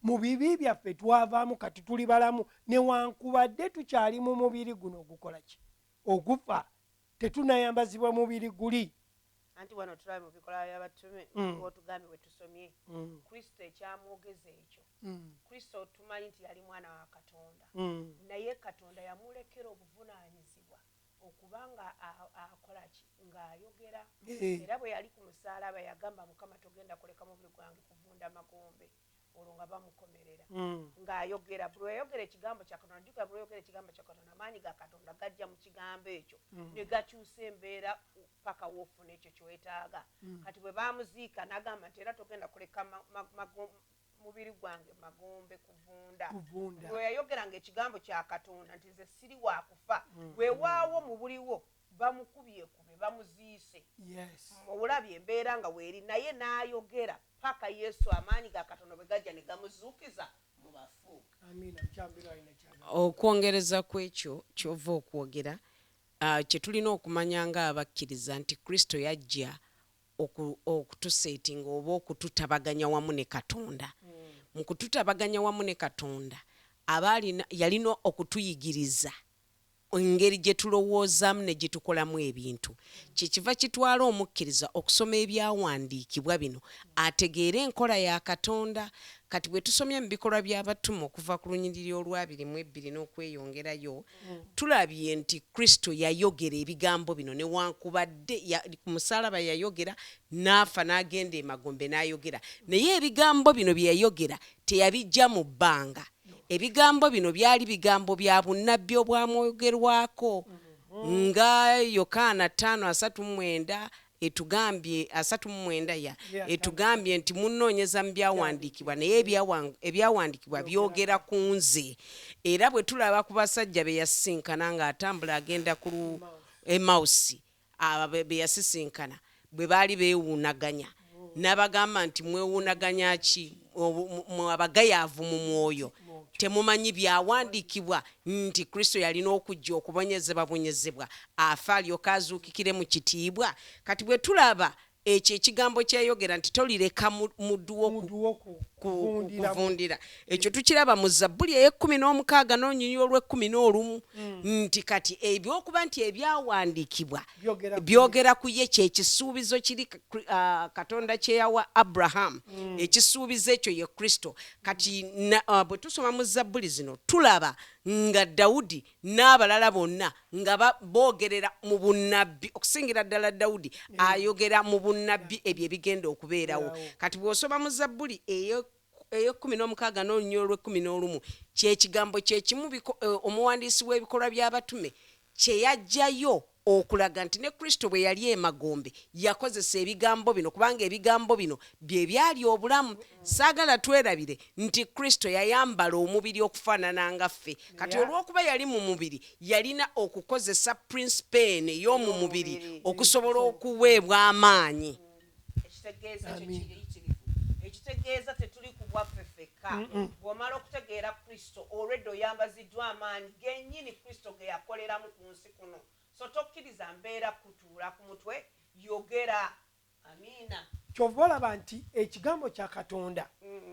mu bibi byaffe twavaamu, kati tuli balamu, newankubadde tukyali mu mubiri guno ogukola ki? Ogufa. Tetunayambazibwa mubiri guli. Anti wano tulabe mu Bikolwa by'Abatume, otugambye bwe tusomye, Kristo ekyamwogeza ekyo. Kristo tumanyi nti yali mwana wa Katonda, naye Katonda yamulekera obuvunaanyizibwa okubanga akola ki? Ng'ayogera. Era bwe yali ku musaalaba yagamba, Mukama, togenda kuleka mubiri gwange kuvunda magombe, olwo nga bamukomerera. Ng'ayogera, buli lweyayogera ekigambo kya Katonda, jjukira buli lweyogera ekigambo kya Katonda, amaanyi ga Katonda gajja mu kigambo ekyo ne gakyusa embeera paka woofuna ekyo ky'wetaaga. Kati bwe baamuziika n'agamba nti era togenda kuleka mubiri gwange magombe kuvunda. Kuvunda. Bwe yayogeranga ekigambo kya Katonda nti nze siri wakufa, weewaawo mu buliwo bamukubyekube, bamuziise. Olabye embeera nga weeri, naye n'ayogera paka Yesu amaanyi ga Katonda bwe gajja ne gamuzuukiza mu bafu. Amiina. Mukyambiro alina kyagamba. Okwongereza ku ekyo ky'ova okwogera, kye tulina okumanya ng'abakkiriza nti Kristo yajja okutuseetinga oba okututabaganya wamu ne Katonda. Mu kututabaganya wamu ne Katonda, aba yalina okutuyigiriza engeri gye tulowoozaamu ne gye tukolamu ebintu. Kyekiva kitwala omukkiriza okusoma ebyawandiikibwa bino ategeere enkola ya Katonda. Kati bwe tusomye mu Bikolwa by'Abatume okuva ku lunyiriri olwabiri mu ebbiri n'okweyongerayo, tulabye nti Kristo yayogera ebigambo bino newankubadde ku musaalaba yayogera, n'afa, n'agenda emagombe n'ayogera. Naye ebigambo bino bye yayogera teyabiggya mu bbanga. Ebigambo bino byali bigambo bya bunnabbi obwamwogerwako, nga Yokaana 5:39 etugambye, 39 ya etugambye nti munoonyeza mu byawandiikibwa, naye ebyawandiikibwa byogera ku nze. Era bwe tulaba ku basajja be yasisinkana ng'atambula agenda ku Emausi, abo be yasisinkana bwe baali beewuunaganya, n'abagamba nti mwewuunaganya ki? Mwe abagayaavu mu mwoyo, temumanyi byawandiikibwa nti Kristo yalina okujja okubonyezebwabonyezebwa, afe alyoke azuukikire mu kitiibwa? Kati bwe tulaba ekyo ekigambo kyeyayogera nti tolireka muddu wo Muddu wo kuvundira. Kuvundira, ekyo tukiraba mu Zabbuli ey'e16 n'olunyiriri olw'e11, nti kati ebyokuba nti ebyawandiikibwa Byogera ku byogera ku ye, kyekisuubizo kiri Katonda kye yawa Abrahamu. Ekisuubizo ekyo ye Kristo. Kati bwe tusoma mu Zabbuli zino, tulaba nga Dawudi n'abalala bonna nga boogerera mu bunnabbi, okusingira ddala Dawudi ayogera mu bunnabbi ebyo ebigenda okubeerawo. Okubeerawo. Kati bw'osoma mu Zabbuli eyo ey'ekumi n'omukaaga n'olunyiriri olw'ekumi n'olumu, kyekigambo kyekimu omuwandiisi w'ebikolwa by'abatume kye yajjayo okulaga nti ne Kristo bwe yali emagombe yakozesa ebigambo bino, kubanga ebigambo bino bye byali obulamu. Saagala twerabire nti Kristo yayambala omubiri okufaanana nga ffe. Kati olw'okuba yali mu mubiri, yalina okukozesa principle eno ey'omu mubiri Ey'omubiri. okusobola okuweebwa amaanyi. Ekitegeeza ekyo Amiina. kiriyitirivu, ekitegeeza tetuli ku bwaffe ffekka. Bw'omala okutegeera Kristo, olwedde oyambaziddwa amaanyi gennyini Kristo ge yakoleramu ku nsi kuno. So tokkiriza mbeera kutuula ku mutwe, yogera. Amiina. Kyova olaba nti ekigambo kya Katonda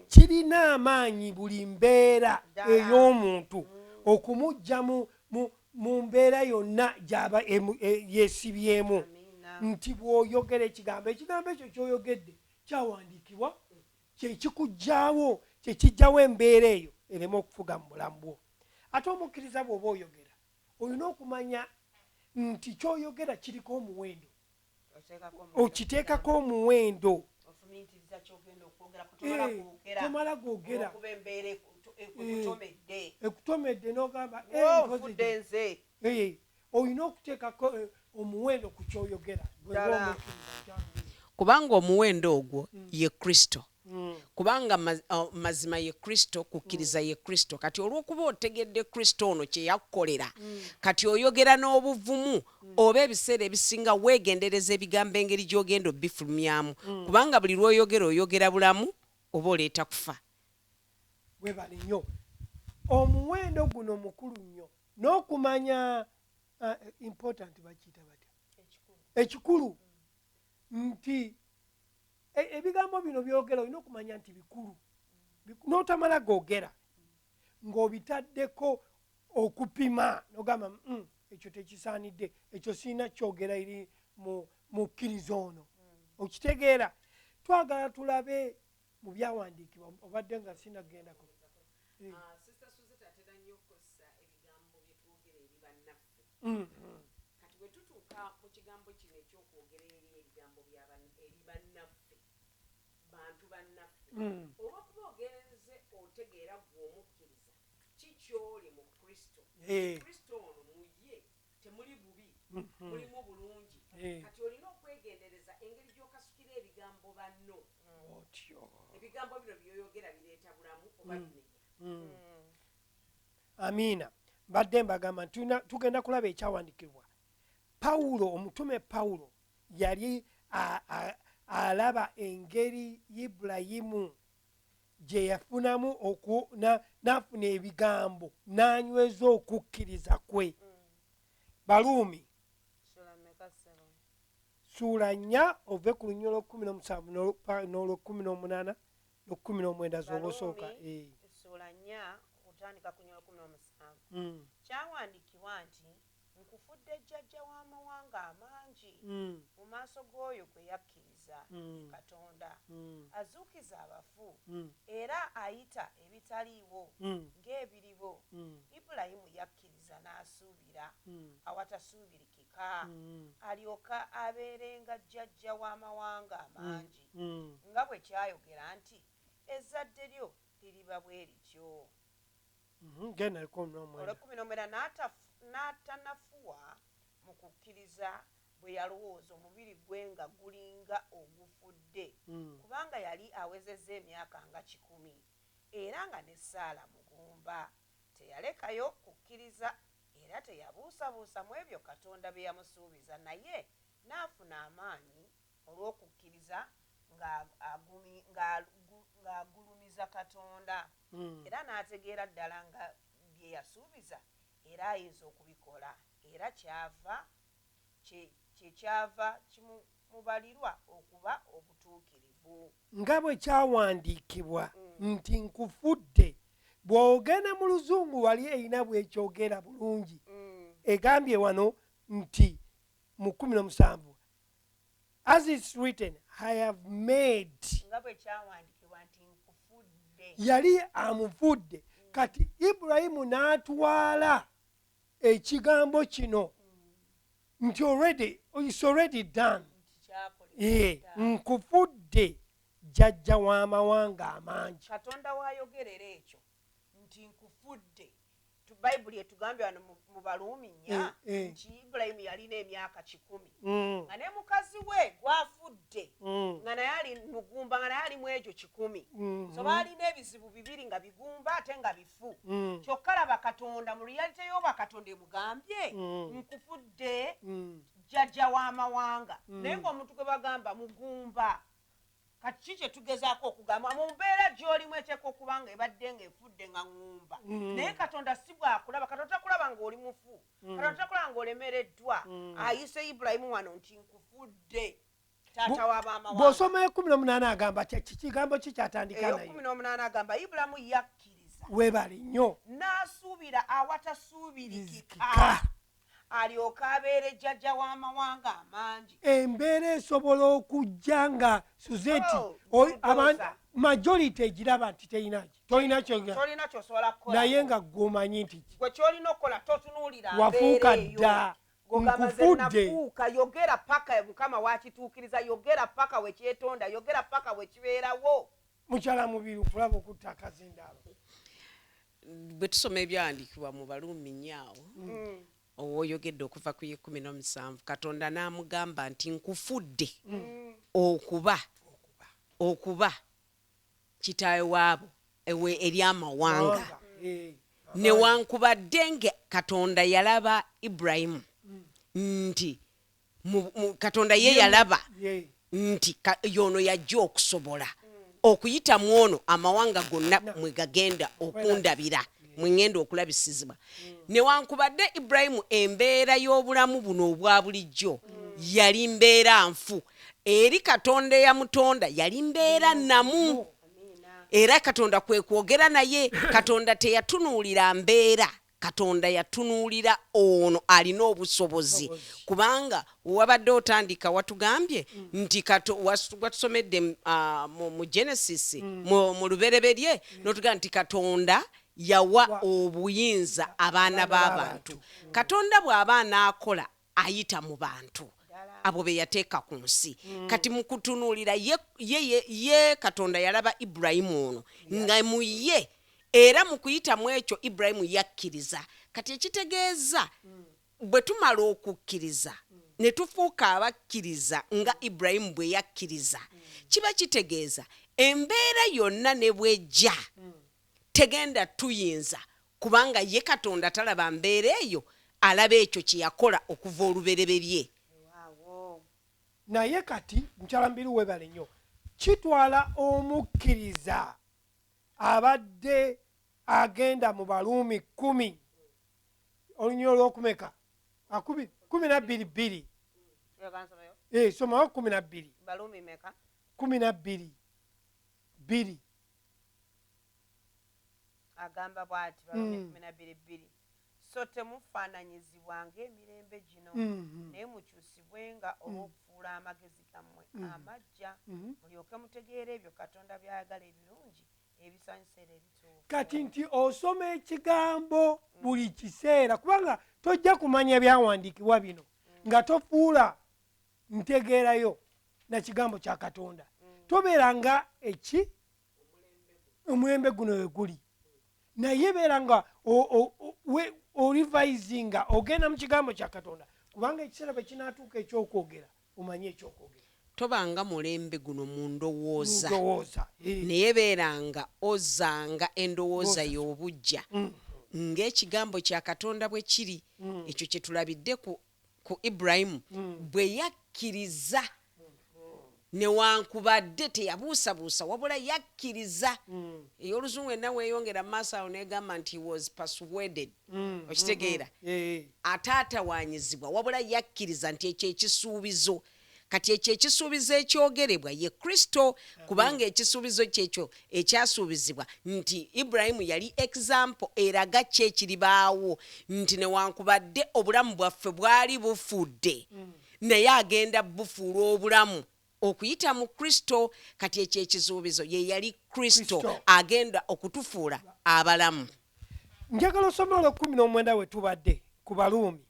kirina amaanyi buli mbeera Ddala. ey'omuntu okumujja mu mbeera yonna gy'aba yeesibyemu. Amiina. Nti bw'oyogera ekigambo, ekigambo ekyo ky'oyogedde kyawandiikibwa, kyekikugjawo, kyekijjawo embeera eyo ereme okufuga mu bulamu bwo. Ate omukkiriza, bw'oba oyogera, olina okumanya nti kyoyogera kiriko omuwendo. Oteekako omuwendo. Okiteekako omuwendo. Ofumiitiriza kyogenda okwogera, kutomala kwogera. Tomala googera. Olwokuba embeera ekutomedde. Ekutomedde n'ogamba, "Eh, Wo, nkoze nfudde nze." Olina okuteekako omuwendo ku kyoyogera gwe Ddala. ng'omukkiriza kyangu. Kubanga omuwendo ogwo ye Kristo, kubanga mazima ye Kristo, kukkiriza ye Kristo. Kati olw'okuba otegedde Kristo ono kye yakkolera, kati oyogera n'obuvumu, oba ebiseera ebisinga weegendereza ebigambo engeri gy'ogenda obifulumyamu, kubanga buli lw'oyogera, oyogera bulamu oba oleeta kufa. Webale nnyo. Omuwendo guno mukulu nnyo n'okumanya important, bakiyita batya, ekikulu nti ebigambo bino byogera, olina okumanya nti bikulu. N'otamala googera ng'obitaddeko okupima, nogamba, ekyo tekisaanidde, ekyo sirina kyogera eri mukkiriza ono." Okitegeera? Twagala tulabe mu byawandiikibwa, obadde nga sinagendako. Sister Suzette atera nnyo okukozesa ebigambo bye twogera eri bannaffe. Kati bwe tutuuka mu kigambo kino ekyokwogera eri ebigambo eri bannaffe, bantu bannaffe, olwokuba ogenze otegeera gwe omukkiriza ki kyoli mu Kristo, Kristo ono mu ye temuli bubi, mulimu bulungi. Kati olina okwegendereza engeri gy'okasukira ebigambo banno. Otyo. Ebigambo bino byoyogera bireeta bulamu oba bimenya? Amiina. Mbadde mbagamba nti tugenda kulaba ekyawandiikibwa Pawulo, omutume Pawulo yali alaba engeri Ibulayimu gye yafunamu n'afuna ebigambo n'anyweza okukkiriza kwe. Baluumi Sula mmeka, ssebo? Ssuula 4, ove ku lunyiriri olw'e17 n'olw'e18 n'olw'e19 z'oba osooka. Baluumi, essuula 4, okutandika ku lunyiriri 17. Kyawandiikibwa nti, "Nkufudde jjajja w'amawanga amangi," mu maaso g'oyo gwe yakkiriza, Katonda, azuukiza abafu era ayita ebitaliiwo ng'ebiriwo. Ibulayimu yakkiriza n'asuubira awatasuubirikika, alyoka abeerenga jjajja w'amawanga amangi, nga bwe kyayogera nti, "Ezzadde lyo liriba bwe lityo." Genda 19. Olwekumi n'omwenda, n'atanafuwa mu kukkiriza bwe yalowooza omubiri gwe nga gulinga ogufudde, kubanga yali awezezza emyaka nga 100, era nga ne Saala mugumba. Teyalekayo kukkiriza era teyabuusabuusa mu ebyo Katonda bye yamusuubiza, naye n'afuna amaanyi olw'okukkiriza ng'agulumiza Katonda, era n'ategeera ddala nga bye yasuubiza era ayinza okubikola, era kyekyava kimubalirwa okuba obutuukirivu. Nga bwe kyawandiikibwa nti, "Nkufudde." Bw'ogenda mu Luzungu wali erina bwekyogera bulungi. Egambye wano nti mu 17, "As it's written, I have made." Nga bwe kyawandiikibwa nti, "Nkufudde." Yali amufudde. Kati Ibulayimu n'atwala ekigambo kino nti already, it's already done. Nti kyakolebwa dda. Nkufudde. Jjajja w'amawanga amangi. Katonda waayogerera ekyo nti nkufudde, Bayibuli etugambye wano mu Baluumi 4 nti Ibulayimu yalina emyaka 100 nga ne mukazi we gwafudde nga naye ali mugumba, nga naye ali mu egyo 100. So baalina ebizibu bibiri, nga bigumba ate nga bifu. Kyokka laba Katonda mu reality y'obwa Katonda emugambye nkufudde jjajja w'amawanga, naye ng'omuntu gwe bagamba mugumba. Kati ki kye tugezaako okugamba mu mbeera gy'olimu eteeka okuba nga ebadde ng'efudde nga ŋŋumba, naye Katonda si bw'akulaba. Katonda takulaba ng'oli mufu, Katonda takulaba ng'olemereddwa. Ayise Ibulayimu wano nti nkufudde taata w'abamawanga. Bw'osoma 18 agamba kigambo ki kyatandika nayo? 18 agamba Ibulayimu yakkiriza. Weebale nnyo. N'asuubira awatasuubirikika, alyoke abeere jjajja w'amawanga amangi. Embeera esobola okujja nga Suzeti majority egiraba nti tolina kyosobola kukola, naye nga ggwe omanyi nti gwe kyolina okukola totunuulira wafuuka dda. Nkufudde. Yogera paka Mukama wakituukiriza, yogera paka wekyetonda, yogera paka wekibeerawo. Mukyala Mubiri, okulaba okutta akazindaalo. Bwe tusoma ebyawandiikibwa mu Baluumi 4 awo owoyogedde okuva ku 17, Katonda n'amugamba nti nkufudde okuba kitaawe waabo eri amawanga, newankubadde nga Katonda yalaba Ibulayimu nti Katonda ye yalaba nti yono yajja okusobola okuyita mu ono amawanga gonna mwe gagenda okundabira, mwe ŋŋenda okulabisizibwa. Newankubadde Ibulayimu embeera y'obulamu buno obwa bulijjo yali mbeera nfu, eri Katonda eyamutonda yali mbeera namu, era Katonda kwe kwogera naye. Katonda teyatunuulira mbeera, Katonda yatunuulira ono alina obusobozi, kubanga wabadde otandika watugambye nti watusomedde mu Genesis, mu Lubereberye, n'otugamba nti Katonda yawa obuyinza abaana b'abantu. Katonda bw'aba anaakola ayita mu bantu abo be yateeka ku nsi. Kati mu kutunuulira ye Katonda yalaba Ibulayimu ono nga mu ye, era mu kuyita mu ekyo Ibulayimu yakkiriza. Kati ekitegeeza bwe tumala okukkiriza ne tufuuka abakkiriza nga Ibulayimu bwe yakkiriza, kiba kitegeeza embeera yonna ne bwejja tegenda tuyinza, kubanga ye Katonda talaba mbeera eyo, alaba ekyo kye yakola okuva olubereberye. Naye kati mukyala Mubiri, webale nnyo. Kitwala omukkiriza abadde agenda mu Baluumi 10 olunyiriri olwokumeka, 12:2. Somawo 12. 12:2. Agamba bw'ati, Baluumi 12:2: so temufaananyizibwa ng'emirembe gino, naye mukyusibwenga olw'okufuula amagezi gammwe amaggya, mulyoke mutegeere ebyo Katonda by'ayagala, ebirungi, ebisanyusa era ebituufu. Kati nti osoma ekigambo buli kiseera, kubanga tojja kumanya byawandiikibwa bino nga tofuula ntegeerayo na kigambo kya Katonda. Tobeera nga eki omulembe guno we guli, naye beera nga orivisinga, ogenda mu kigambo kya Katonda, kubanga ekiseera bwe kinaatuuka ekyokwogera omanye ekyokwogera. Tobanga mulembe guno mu ndowooza, ndowooza, naye beeranga ozanga endowooza y'obuggya ng'ekigambo kya Katonda bwe kiri. Ekyo kye tulabidde ku Ibulayimu bwe yakkiriza, newankubadde teyabuusabuusa, wabula yakkiriza. Ey'oluzungu enna weeyongera mu maaso awo negamba nti he was persuaded. Okitegeera? Ataatawaanyizibwa, wabula yakkiriza nti ekyo ekisuubizo, kati ekyo ekisuubizo ekyogerebwa ye Kristo, kubanga ekisuubizo kyekyo ekyasuubizibwa nti Ibulayimu yali example eraga ki ekiribaawo, nti newankubadde obulamu bwaffe bwali bufudde, naye agenda bufuula obulamu okuyita mu Kristo. Kati ekyo ekisuubizo ye yali Kristo agenda okutufuula abalamu. Njagala osome olwekumi n'omwenda we tubadde ku Baluumi.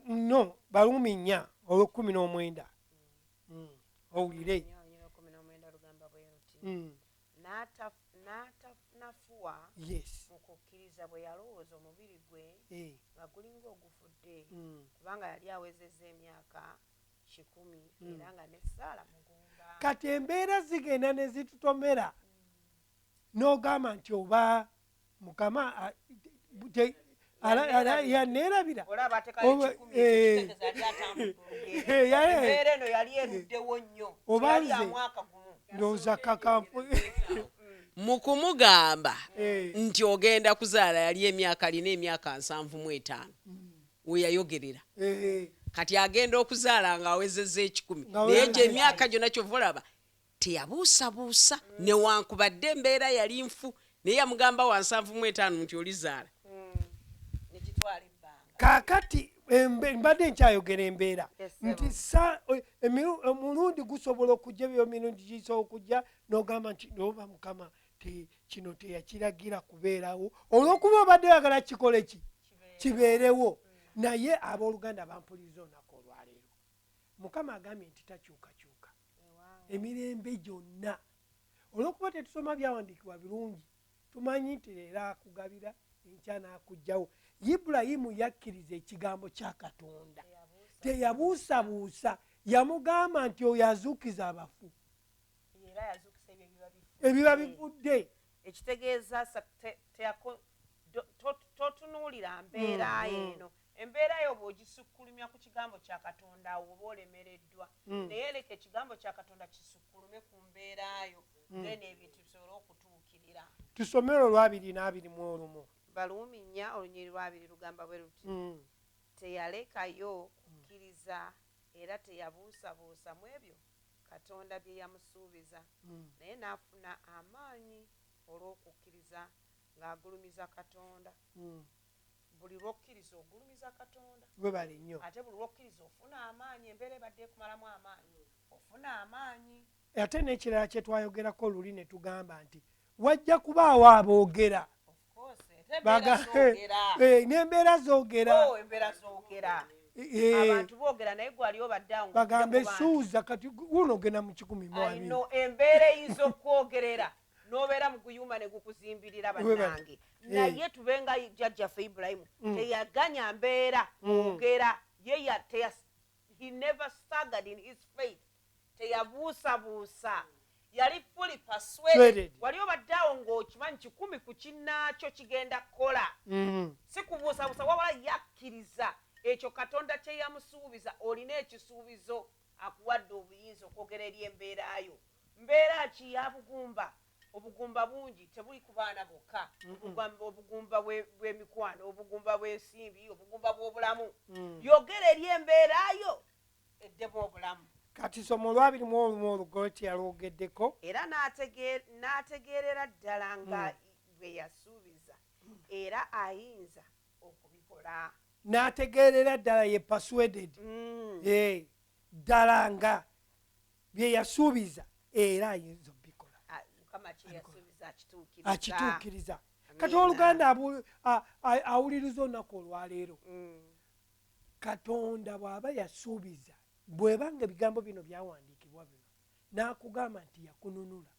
No, Baluumi 4 olwekumi n'omwenda, owulire. N'atanafuwa Yes. mu kukkiriza bwe yalowooza omubiri gwe nga gulinga ogufudde, kubanga yali awezezza emyaka 100, era nga ne Saala mugumba. Kati embeera zigenda ne zitutomera, n'ogamba nti oba Mukama yanneerabira. Olaba ateekayo Oba- 100, ekitegeeza yali atambudde olugendo. Embeera eno yali eruddewo nnyo. Oba Teyali ya nze mwaka gumu. ndowooza kakampu. Mu kumugamba nti ogenda kuzaala, yali emyaka, alina emyaka 75 we yayogerera. Kati agenda okuzaala ng'awezezza 100. Nga Naye awezezza gye emyaka gyonna kyova olaba teyabuusabuusa, newankubadde embeera yali nfu, naye yamugamba wa 75 nti olizaala. Nekitwala ebbanga. Kaakati mbadde nkyayogera embeera Yes, nti omulundi gusobola okujja, ebyo emirundi gisobola okujja n'ogamba nti oba Mukama kino teyakiragira kubeerawo, olw'okuba obadde oyagala kikole ki kibeerewo. Naye abooluganda bampuliriza olunaku olwaleero, Mukama agambye nti takyukakyuka emirembe gyonna. Olw'okuba tetusoma byawandiikibwa birungi, tumanyi nti leero akugabira, enkya n'akuggyawo. Ibulayimu yakkiriza ekigambo kya Katonda, teyabuusabuusa. Yamugamba nti oyo azuukiza abafu, era yazuukisa ebyo ebiba bifudde. Ebiba bifudde. Ekitegeeza totunuulira mbeera eno. Embeera yo bw'ogisukkulumya ku kigambo kya Katonda, awo oba olemereddwa. Naye leka ekigambo kya Katonda kisukkulume ku mbeera yo, then ebintu bisobole okutuukirira. Tusomere olwabiri n'abiri mu olumu. Baluumi 4 olunyiriri lwabiri lugamba bwe luti: Teyalekayo kukkiriza era teyabuusabuusa mu ebyo Katonda bye yamusuubiza, naye n'afuna amaanyi olw'okukkiriza ng'agulumiza Katonda. Buli lw'okkiriza ogulumiza Katonda. Webale nnyo. Ate buli lw'okkiriza ofuna amaanyi, embeera ebadde ekumalamu amaanyi, ofuna amaanyi. Ate n'ekirala kye twayogerako luli ne tugamba nti wajja kubaawo aboogera. Of course, ate embeera zoogera. N'embeera zoogera. Oh, embeera zoogera. Abantu boogera, naye gwe ali obadde awo Bagambe ng'ojja ku bantu. Suuza kati wuno ogenda mu kikumi mu I abiri. know, embeera eyinza okwogerera n'obeera mu guyumba ne gukuzimbirira Webale. bannange. Naye tube nga jjajjaffe Ibulayimu, teyaganya mbeera kwogera. Ye he never staggered in his faith, teyabuusabuusa, yali fully persuaded. Persuaded. Wali obadde awo ng'okimanyi 100 ku kinnaakyo kigenda kukola, si kubuusabuusa, wabula yakkiriza ekyo Katonda kye yamusuubiza. Olina ekisuubizo, akuwadde obuyinza okwogera eri embeera yo. Mbeera ki? Ya bugumba. Obugumba bungi, tebuli ku baana bokka. Obugumba bw'emikwano, obugumba bw'ensimbi, obugumba bw'obulamu. Yogera eri embeera yo eddemu obulamu. Kati soma olwabiri mu olumu olugoloti yalwogeddeko. Era n'ategeerera ddala nga bwe yasuubiza, era ayinza okubikola. N'ategeerera ddala, ye persuaded. Ddala nga bye yasuubiza, era ayinza okubikola. Mukama kye yasuubiza akituukiriza. Akituukiriza. Kati Amiina. oluganda awuliriza olunaku olwaleero, Katonda bw'aba yasuubiza, bw'ebanga ebigambo bino byawandiikibwa bino, n'akugamba nti yakununula,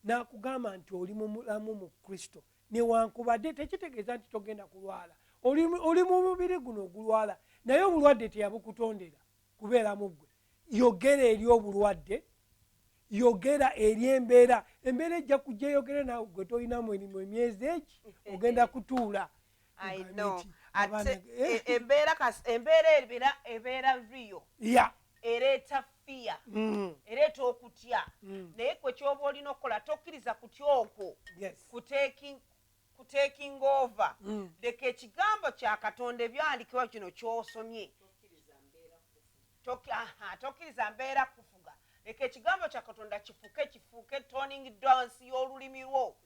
n'akugamba nti oli mu mulamu mu Kristo, newankubadde tekitegeeza nti togenda kulwala, oli mu mubiri guno ogulwala, naye obulwadde teyabukutondera kubeera mu ggwe. Yogera eri obulwadde, yogera eri embeera, embeera ejja kujja eyogere naawe. Gwe tolina mulimu emyezi egi, ogenda kutuula. I Ogambe know. nti, Ate abaana embeera ebeera real. Ereeta fear. Ereeta okutya. Naye kwe kyoba olina okukola, tokkiriza kutya okwo kutaking over. Leka ekigambo kya Katonda, ebyawandiikibwa kino ky'osomye. Tokkiriza mbeera kufuga. Leka ekigambo kya Katonda kifuuke turning dance y'olulimi lwo,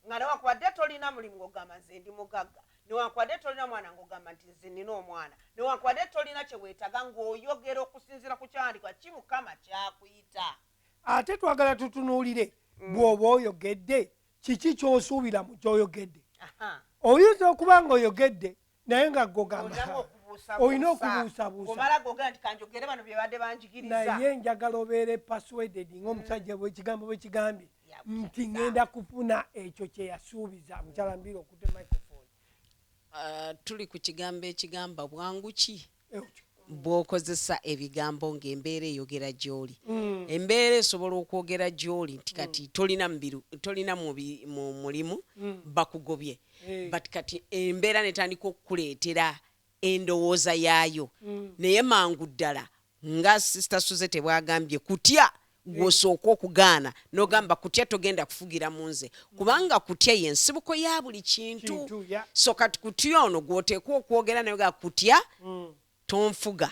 nga newankubadde tolina mulimu ng'ogamba nze ndi mugagga, newankubadde tolina mwana ng'ogamba nti nze nina omwana, newankubadde tolina kye weetaaga ng'oyogera okusinziira ku kyawandiikibwa ki Mukama kyakuyita. Ate twagala tutunuulire, bw'oba oyogedde, kiki ky'osuubira mu ky'oyogedde? Oyinza okuba ng'oyogedde naye nga gogamba Olinamu okubuusabuusa. Olina okubuusabuusa. Omala gogera nti kanjogere bano bye badde banjigiriza. Naye njagala obeere persuaded ng'omusajja bwekigambo bwe kigambye. Nti ngenda kufuna ekyo kye yasuubiza. Mukyala Mbiri, okutte microphone. Tuli ku kigambo ekigamba bwangu ki bw'okozesa ebigambo ng'embeera eyogera gy'oli. Embeera esobola okwogera gy'oli nti kati tolina mubiru, tolina mu mulimu, bakugobye. But kati embeera netandika okukuleetera endowooza yaayo, naye mangu ddala nga Sister Suzette bwagambye, kutya gw'osooka okugaana n'ogamba, "Kutya, togenda kufugira mu nze," kubanga kutya ye nsibuko ya buli kintu. Kintu, ya. So kati kutya ono gw'oteekwa okwogera naye ga, "Kutya, tonfuga,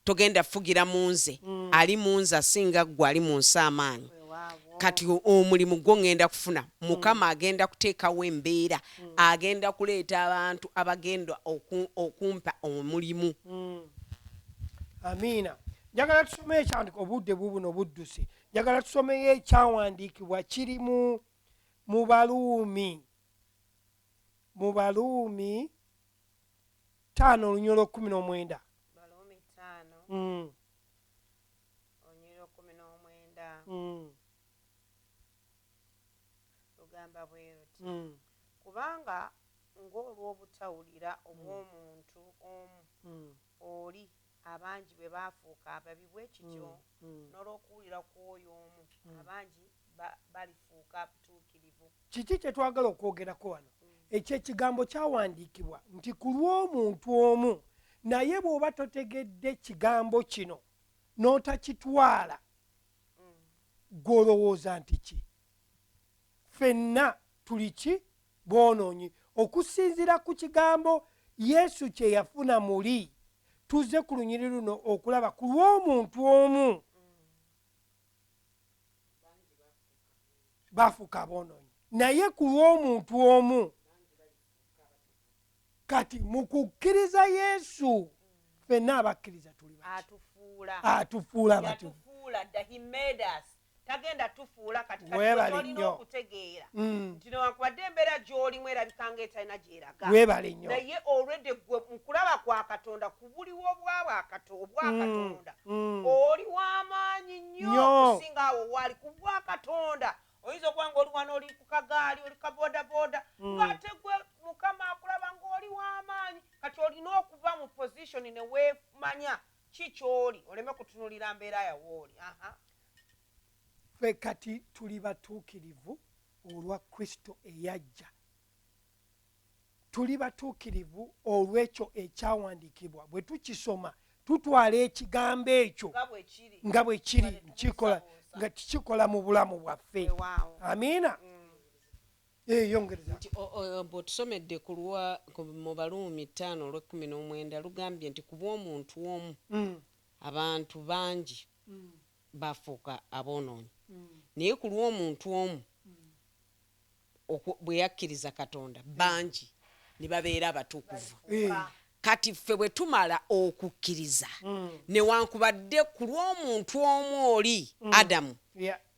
togenda fugira mu nze. Ali mu nze asinga ggwe ali mu nsi amaanyi." Weewaawo. Kati omulimu gwo ŋŋenda kufuna, Mukama agenda kuteekawo embeera, agenda kuleeta abantu abagenda okumpa omulimu. Amiina. Njagala tusome ekyawandiikibwa, obudde bubuno budduse. Njagala tusomeyo ekyawandiikibwa kiri mu Baluumi 5, olunyiriri 19. Baluumi 5, olunyiriri 19. Lugamba bwe luti: Kubanga ng'olw'obutawulira obw'omuntu omu oli abangi bwe baafuuka ababi, bwe kityo n'olw'okuwulira kw'oyo omu abangi balifuuka butuukirivu. Kiki kye twagala okwogerako wano? Ekyo ekigambo kyawandiikibwa nti ku lw'omuntu omu, naye bw'oba totegedde kigambo kino n'otakitwala, gw'olowooza nti ki? Ffenna tuli ki? Boonoonyi. Okusinziira ku kigambo Yesu kye yafuna muli, tuzze ku lunyiri luno okulaba ku lw'omuntu omu bafuuka aboonoonyi, naye ku lw'omuntu omu kati mu kukkiriza Yesu ffenna abakkiriza tuli baki? Atufuula. Atufuula batufu. Yatufuula dda. He made us. Tagenda tufuula kati. Kati Weebale olina nnyo. okutegeera nti newankubadde embeera gy'olimu erabika nga etalina gyeraga, Weebale nnyo. naye olwedde gwe mu kulaba kwa Katonda, ku buliwo obwa Katonda, oli w'amaanyi nnyo Nnyo. okusinga awo waali. Ku bwa Katonda oyinza okuba nga oli wano, oli ku kagaali, oli kaboodabooda, ng'ate gwe Mukama akulaba ng'oli w'amaanyi. Kati olina okuva mu position ne weemanya ki ky'oli, oleme kutunulira mbeera yawooli. Aha. Ffe kati tuli batuukirivu olwa Kristo eyajja. Tuli batuukirivu olw'ekyo ekyawandiikibwa. Bwe tukisoma, tutwala ekigambo ekyo nga bwe kiri, nga bwe kiri, nga nkikola tetubuusabuusa. Nga kikikola mu bulamu bwaffe. Weewaawo. Amiina. Eyongereza. Nti bw'otusomedde ku lwa mu Baluumi 5 olw'e19, lugambye nti ku bw'omuntu omu abantu bangi bafuuka aboonoonyi, naye ku lw'omuntu omu bwe yakkiriza Katonda, bangi ne babeera abatukuvu. Kati ffe bwe tumala okukkiriza, newankubadde ku lw'omuntu omu oli Adamu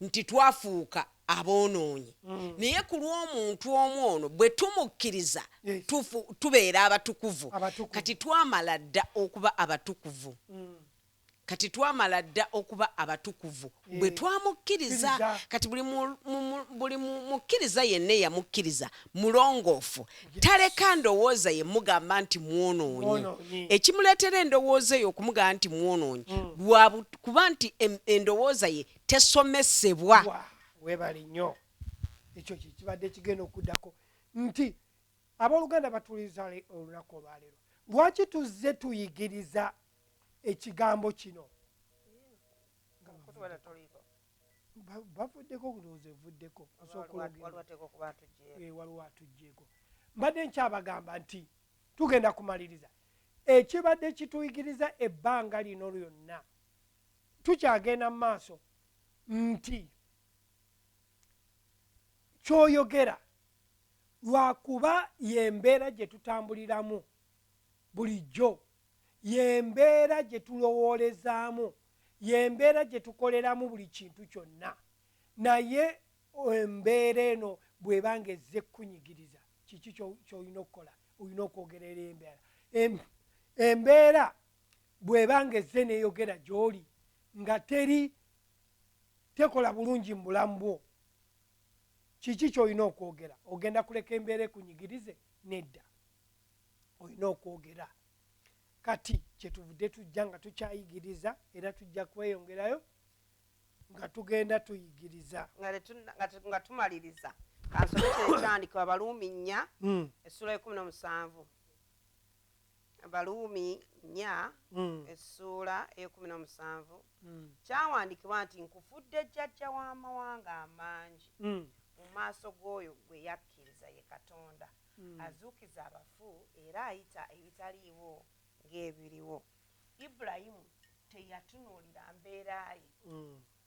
nti twafuuka aboonoonyi, naye ku lw'omuntu omu ono bwe tumukkiriza, tubeera abatukuvu. Abatukuvu. Kati twamala dda okuba abatukuvu. Kati twamala dda okuba abatukuvu bwe twamukkiriza. Kkiriza. Kati buli mukkiriza yenna eyamukkiriza mulongoofu, taleka ndowooza ye mugamba nti mwonoonyi. Mwonoonyi. Ekimuleetera endowooza eyo okumugamba nti mwonoonyi lwa kuba nti endowooza ye tesomesebwa. Weebale nnyo. Ekyo kyekibadde kigenda okuddako nti abooluganda batuliza olunaku olwaleero, lwaki tuzze tuyigiriza ekigambo kino? Kutubala toliiko. Bavuddeko, ndowooza evuddeko. Osooka Waliwo ogenda. Ateeka okuba atugyeeko. Waliwo atuggyeko. Mbadde nkyabagamba nti tugenda kumaliriza ekibadde kituyigiriza ebbanga lino lyonna. Tukyagenda mu maaso nti kyoyogera lwakuba yembeera gye tutambuliramu bulijjo, yembeera gye tulowoolezaamu, yembeera gye tukoleramu buli kintu kyonna. Naye embeera eno bw'ebanga ezze kukunyigiriza, kiki ky'olina okukola? Olina okwogerera embeera. Embeera bw'ebanga ezze neeyogera gy'oli nga teri tekola bulungi mu bulamu bwo. Kiki ky'olina okwogera? Ogenda kuleka embeera ekunyigirize? Nedda, olina okwogera. Kati kyetuvudde tujja nga tukyayigiriza, era tujja kweyongerayo nga tugenda tuyigiriza. Nga tumaliriza, kansome kino ekyandikibwa Abaluumi 4, essula 17. Abaluumi 4, essuula 17. Kyawandiikibwa nti, "Nkufudde jjajja w'amawanga amangi mu maaso g'oyo gwe yakkiriza, ye Katonda azuukiza abafu era ayita ebitaliiwo ng'ebiriwo." Ibulayimu teyatunuulira mbeera ye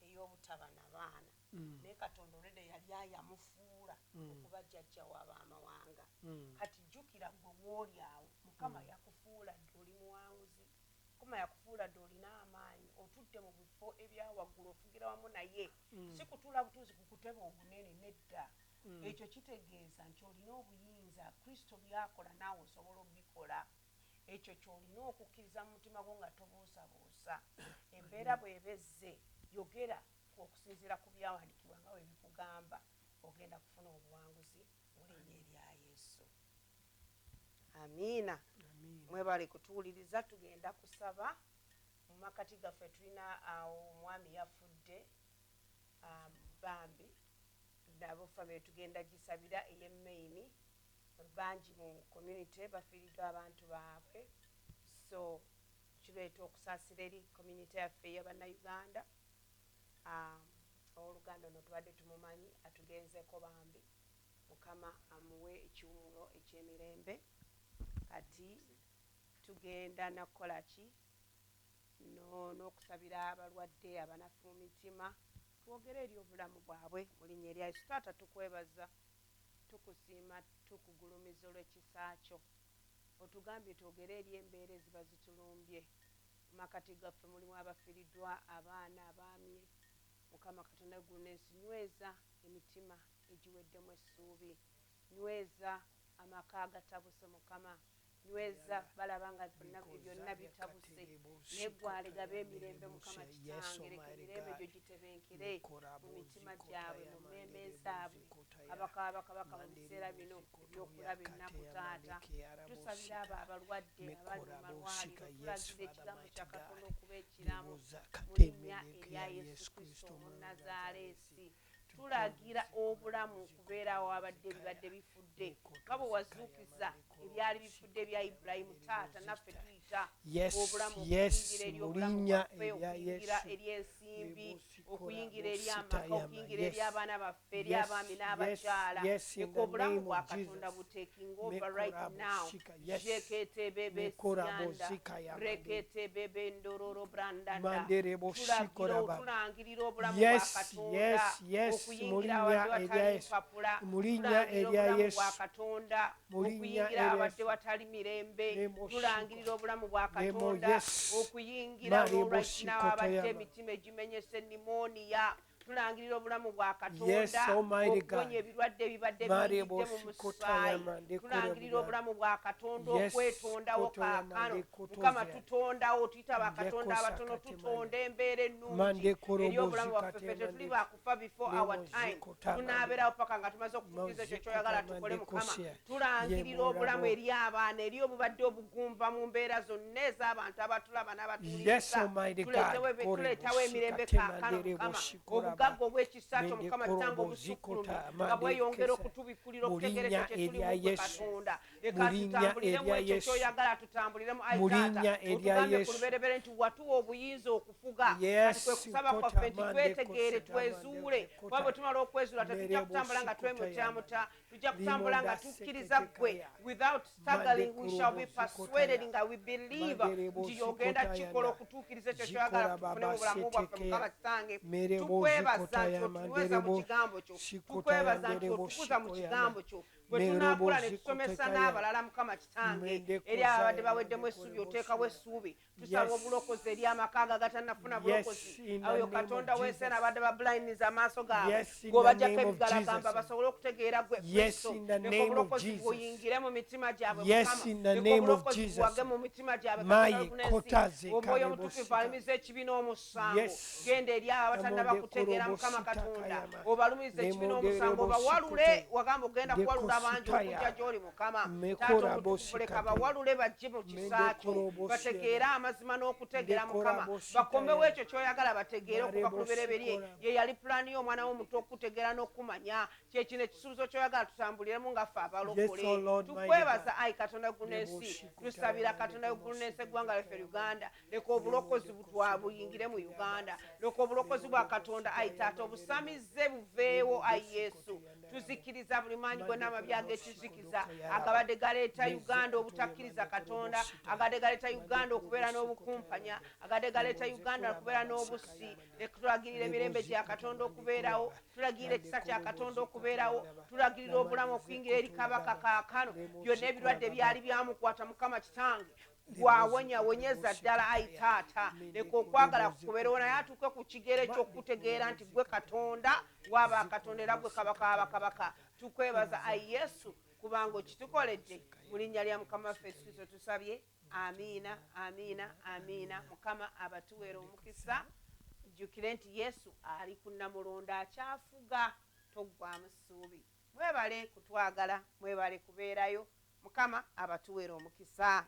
ey'obutaba na baana, naye Katonda olwedde yali ayamufuula okuba jjajja w'abamawanga. Kati jjukira gwe wooli awo, Mukama yakufuula dde oli muwanguzi. Mukama yakufuula dde olina amaanyi, otudde mu bifo ebyawaggulu, ofugira wamu naye. Si kutuula butuuzi ku kutebe ogunene, nedda. Ekyo kitegeeza nti olina obuyinza. Kristo byakola naawe osobola obikola. Ekyo kyolina okukkiriza mu mutima gwo nga tobuusabuusa. Embeera bw'eba ezze, yogera okusinziira ku byawandiikibwa nga bwe bikugamba, ogenda kufuna obuwanguzi mu linnya erya Yesu. Amiina. Mwebale kutuwuliriza. Tugenda kusaba. Mu makati gaffe tulina awo omwami yafudde, bambi nabo family tugenda gisabira ey'e Maine. Bangi mu community bafiiriddwa abantu baabwe, so kireeta okusaasira eri community yaffe ey'Abannayuganda. Owooluganda ono tubadde tumumanyi, atugenzeko bambi. Mukama amuwe ekiwumulo eky'emirembe. Kati tugenda nakukola ki? N'okusabira abalwadde, abanafu mu mitima, twogere eri obulamu bwabwe mu linnya erya Yesu. Taata, tukwebaza, tukusiima, tukugulumiza olw'ekisa kyo. Otugambye twogere eri embeera eziba zitulumbye. Mu makati gaffe mulimu abafiiriddwa abaana, abaami. Mukama Katonda eggulu n'ensi, nyweza emitima egiweddemu essuubi, nyweza amaka agatabuse. Mukama, nyweza balaba nga byonna bitabuse, neggwale gaba emirembe. Mukama kitange, leka emirembe gyo gitebenkere mu mitima gyabwe, mu mmeeme zaabwe. Abakaba bakabaka mu biseera bino ebyokulaba ennaku, taata, tusabira abo abalwadde abali mu malwaliro. Tulagira ekigambo kya Katonda okuba ekiramu mu linnya erya Yesu Kristo Omunazaaleesi. Tulagira obulamu okubeerawo abadde bibadde bifudde, nga bwe wazuukiza ebyali bifudde ebya Ibulayimu. Taata, naffe tuyita obulamu okuyingira eri obulamu bwaffe, okuyingira eri ensimbi, okuyingira eri amaka, okuyingira eri abaana baffe, eri abaami n'abakyala. Leka obulamu bwa Katonda butaking over right now. Jeketebebesianda reketebebe ndororo brandanda. Tulangirira obulamu bwa Katonda okuyingira awadde watali mpapula. Tulangirira obulamu bwa Katonda okuyingira awadde watali mirembe. Tulangirira obulamu bwa Katonda okuyingira right now abadde emitima egimenyese pneumonia. Tulangirira obulamu bwa Katonda okuwonya ebirwadde ebibadde biyingidde mu musaayi. Tulangirira obulamu bwa Katonda okwetondawo kaakano. Mukama, tutondawo, tuyita bakatonda abatono, tutonda embeera ennungi eri obulamu bwaffe. Ffe tetuli bakufa before our time, tunaabeerawo paka nga tumaze okutuukiriza ekyo kyoyagala tukole. Mukama, tulangirira obulamu eri abaana, eri obubadde obugumba mu mbeera zonna ez'abantu abatulaba n'abatuuliriza. Tuleetawo emirembe kaakano. Mukama, obugagga obw'ekisa kyo, Mukama kitange, obusukkulumi nga bweyongera okutubikkulira okutegeera ekyo kye tulimu gwe Katonda. Leka tutambuliremu ekyo kyoyagala tutambuliremu. Ayi Taata, otugambye ku luberebere nti watuwa obuyinza okufuga. Kati kwe kusaba kwaffe nti twetegeere, twezuule, kuba bwe tumala okwezuula tetujja kutambula nga twemutyamuta, tujja kutambula nga tukkiriza ggwe. Without struggling, we shall be persuaded nga we believe nti ogenda kikola okutuukiriza ekyo kyoyagala tufune mu bulamu bwaffe. Mukama kitange, tukwebaza nti otunyweza mu kigambo kyo, tukwebaza nti otukuza mu kigambo kyo. Bwe tunaakula ne tusomesa n'abalala, Mukama Kitange, eri ababadde baweddemu essuubi, oteekawo essuubi. Tusaba obulokozi eri amaka ago agatannafuna bulokozi. Oyo Katonda w'ensi eno, abadde babulayiniza amaaso gaabwe, gw'obajjako ebigalagamba basobole okutegeera gwe Kristo. Leka obulokozi buyingire mu mitima gyabwe, Mukama. Leka obulokozi buwage mu mitima gyabwe. Katonda, Omwoyo Omutukuvu alumiza ekibi n'omusango. Genda eri abo abatannaba kutegeera, Mukama Katonda, obalumiza ekibi n'omusango, obawalule. Wagamba ogenda kuwalula bangi okujja gy'oli, Mukama Taata Omutukuvu. Leka bawalule bajje mu kisa kyo, bategeere amazima n'okutegeera, Mukama, bakomewo ekyo ky'oyagala bategeere. Okuva ku lubereberye ye yali pulaani y'omwana w'omuntu okutegeera n'okumanya. Kyekino ekisuubizo ky'oyagala tutambuliremu nga ffe abalokole. Tukwebaza, ayi Katonda w'eggulu n'ensi. Tusabira, Katonda w'eggulu n'ensi, eggwanga lyaffe Uganda. Leka obulokozi butwa buyingire mu Uganda. Leka obulokozi bwa Katonda, ayi Taata, obusamize buveewo. Ayi Yesu, tuzikiriza buli maanyi gonna amabi ag'ekizikiza agabadde galeeta Uganda obutakkiriza Katonda, agabadde galeeta Uganda okubeera n'obukumpanya, agabadde galeeta Uganda okubeera n'obusi. Tulagirira emirembe gya Katonda okubeerawo, tulagirira ekisa kya Katonda okubeerawo, tulagirira obulamu okuyingira eri kabaka kaakano. Byonna ebirwadde byali byamukwata, Mukama Kitange, gwawonyawonyeza ddala. Ayi Taata, leka okwagala kukubeerewo, naye atuuke ku kigero ekyokutegeera nti gwe Katonda waaba Katonda era gwe Kabaka w'abakabaka. Tukwebaza, ayi Yesu, kubanga okitukoledde. Mu linnya lya Mukama waffe Yesu Kristo tusabye, amiina, amiina, amiina. Mukama abatuweera omukisa. Jjukire nti Yesu ali ku namulondo, akyafuga, toggwamu ssuubi. Mwebale kutwagala, mwebale kubeerayo. Mukama abatuweera omukisa.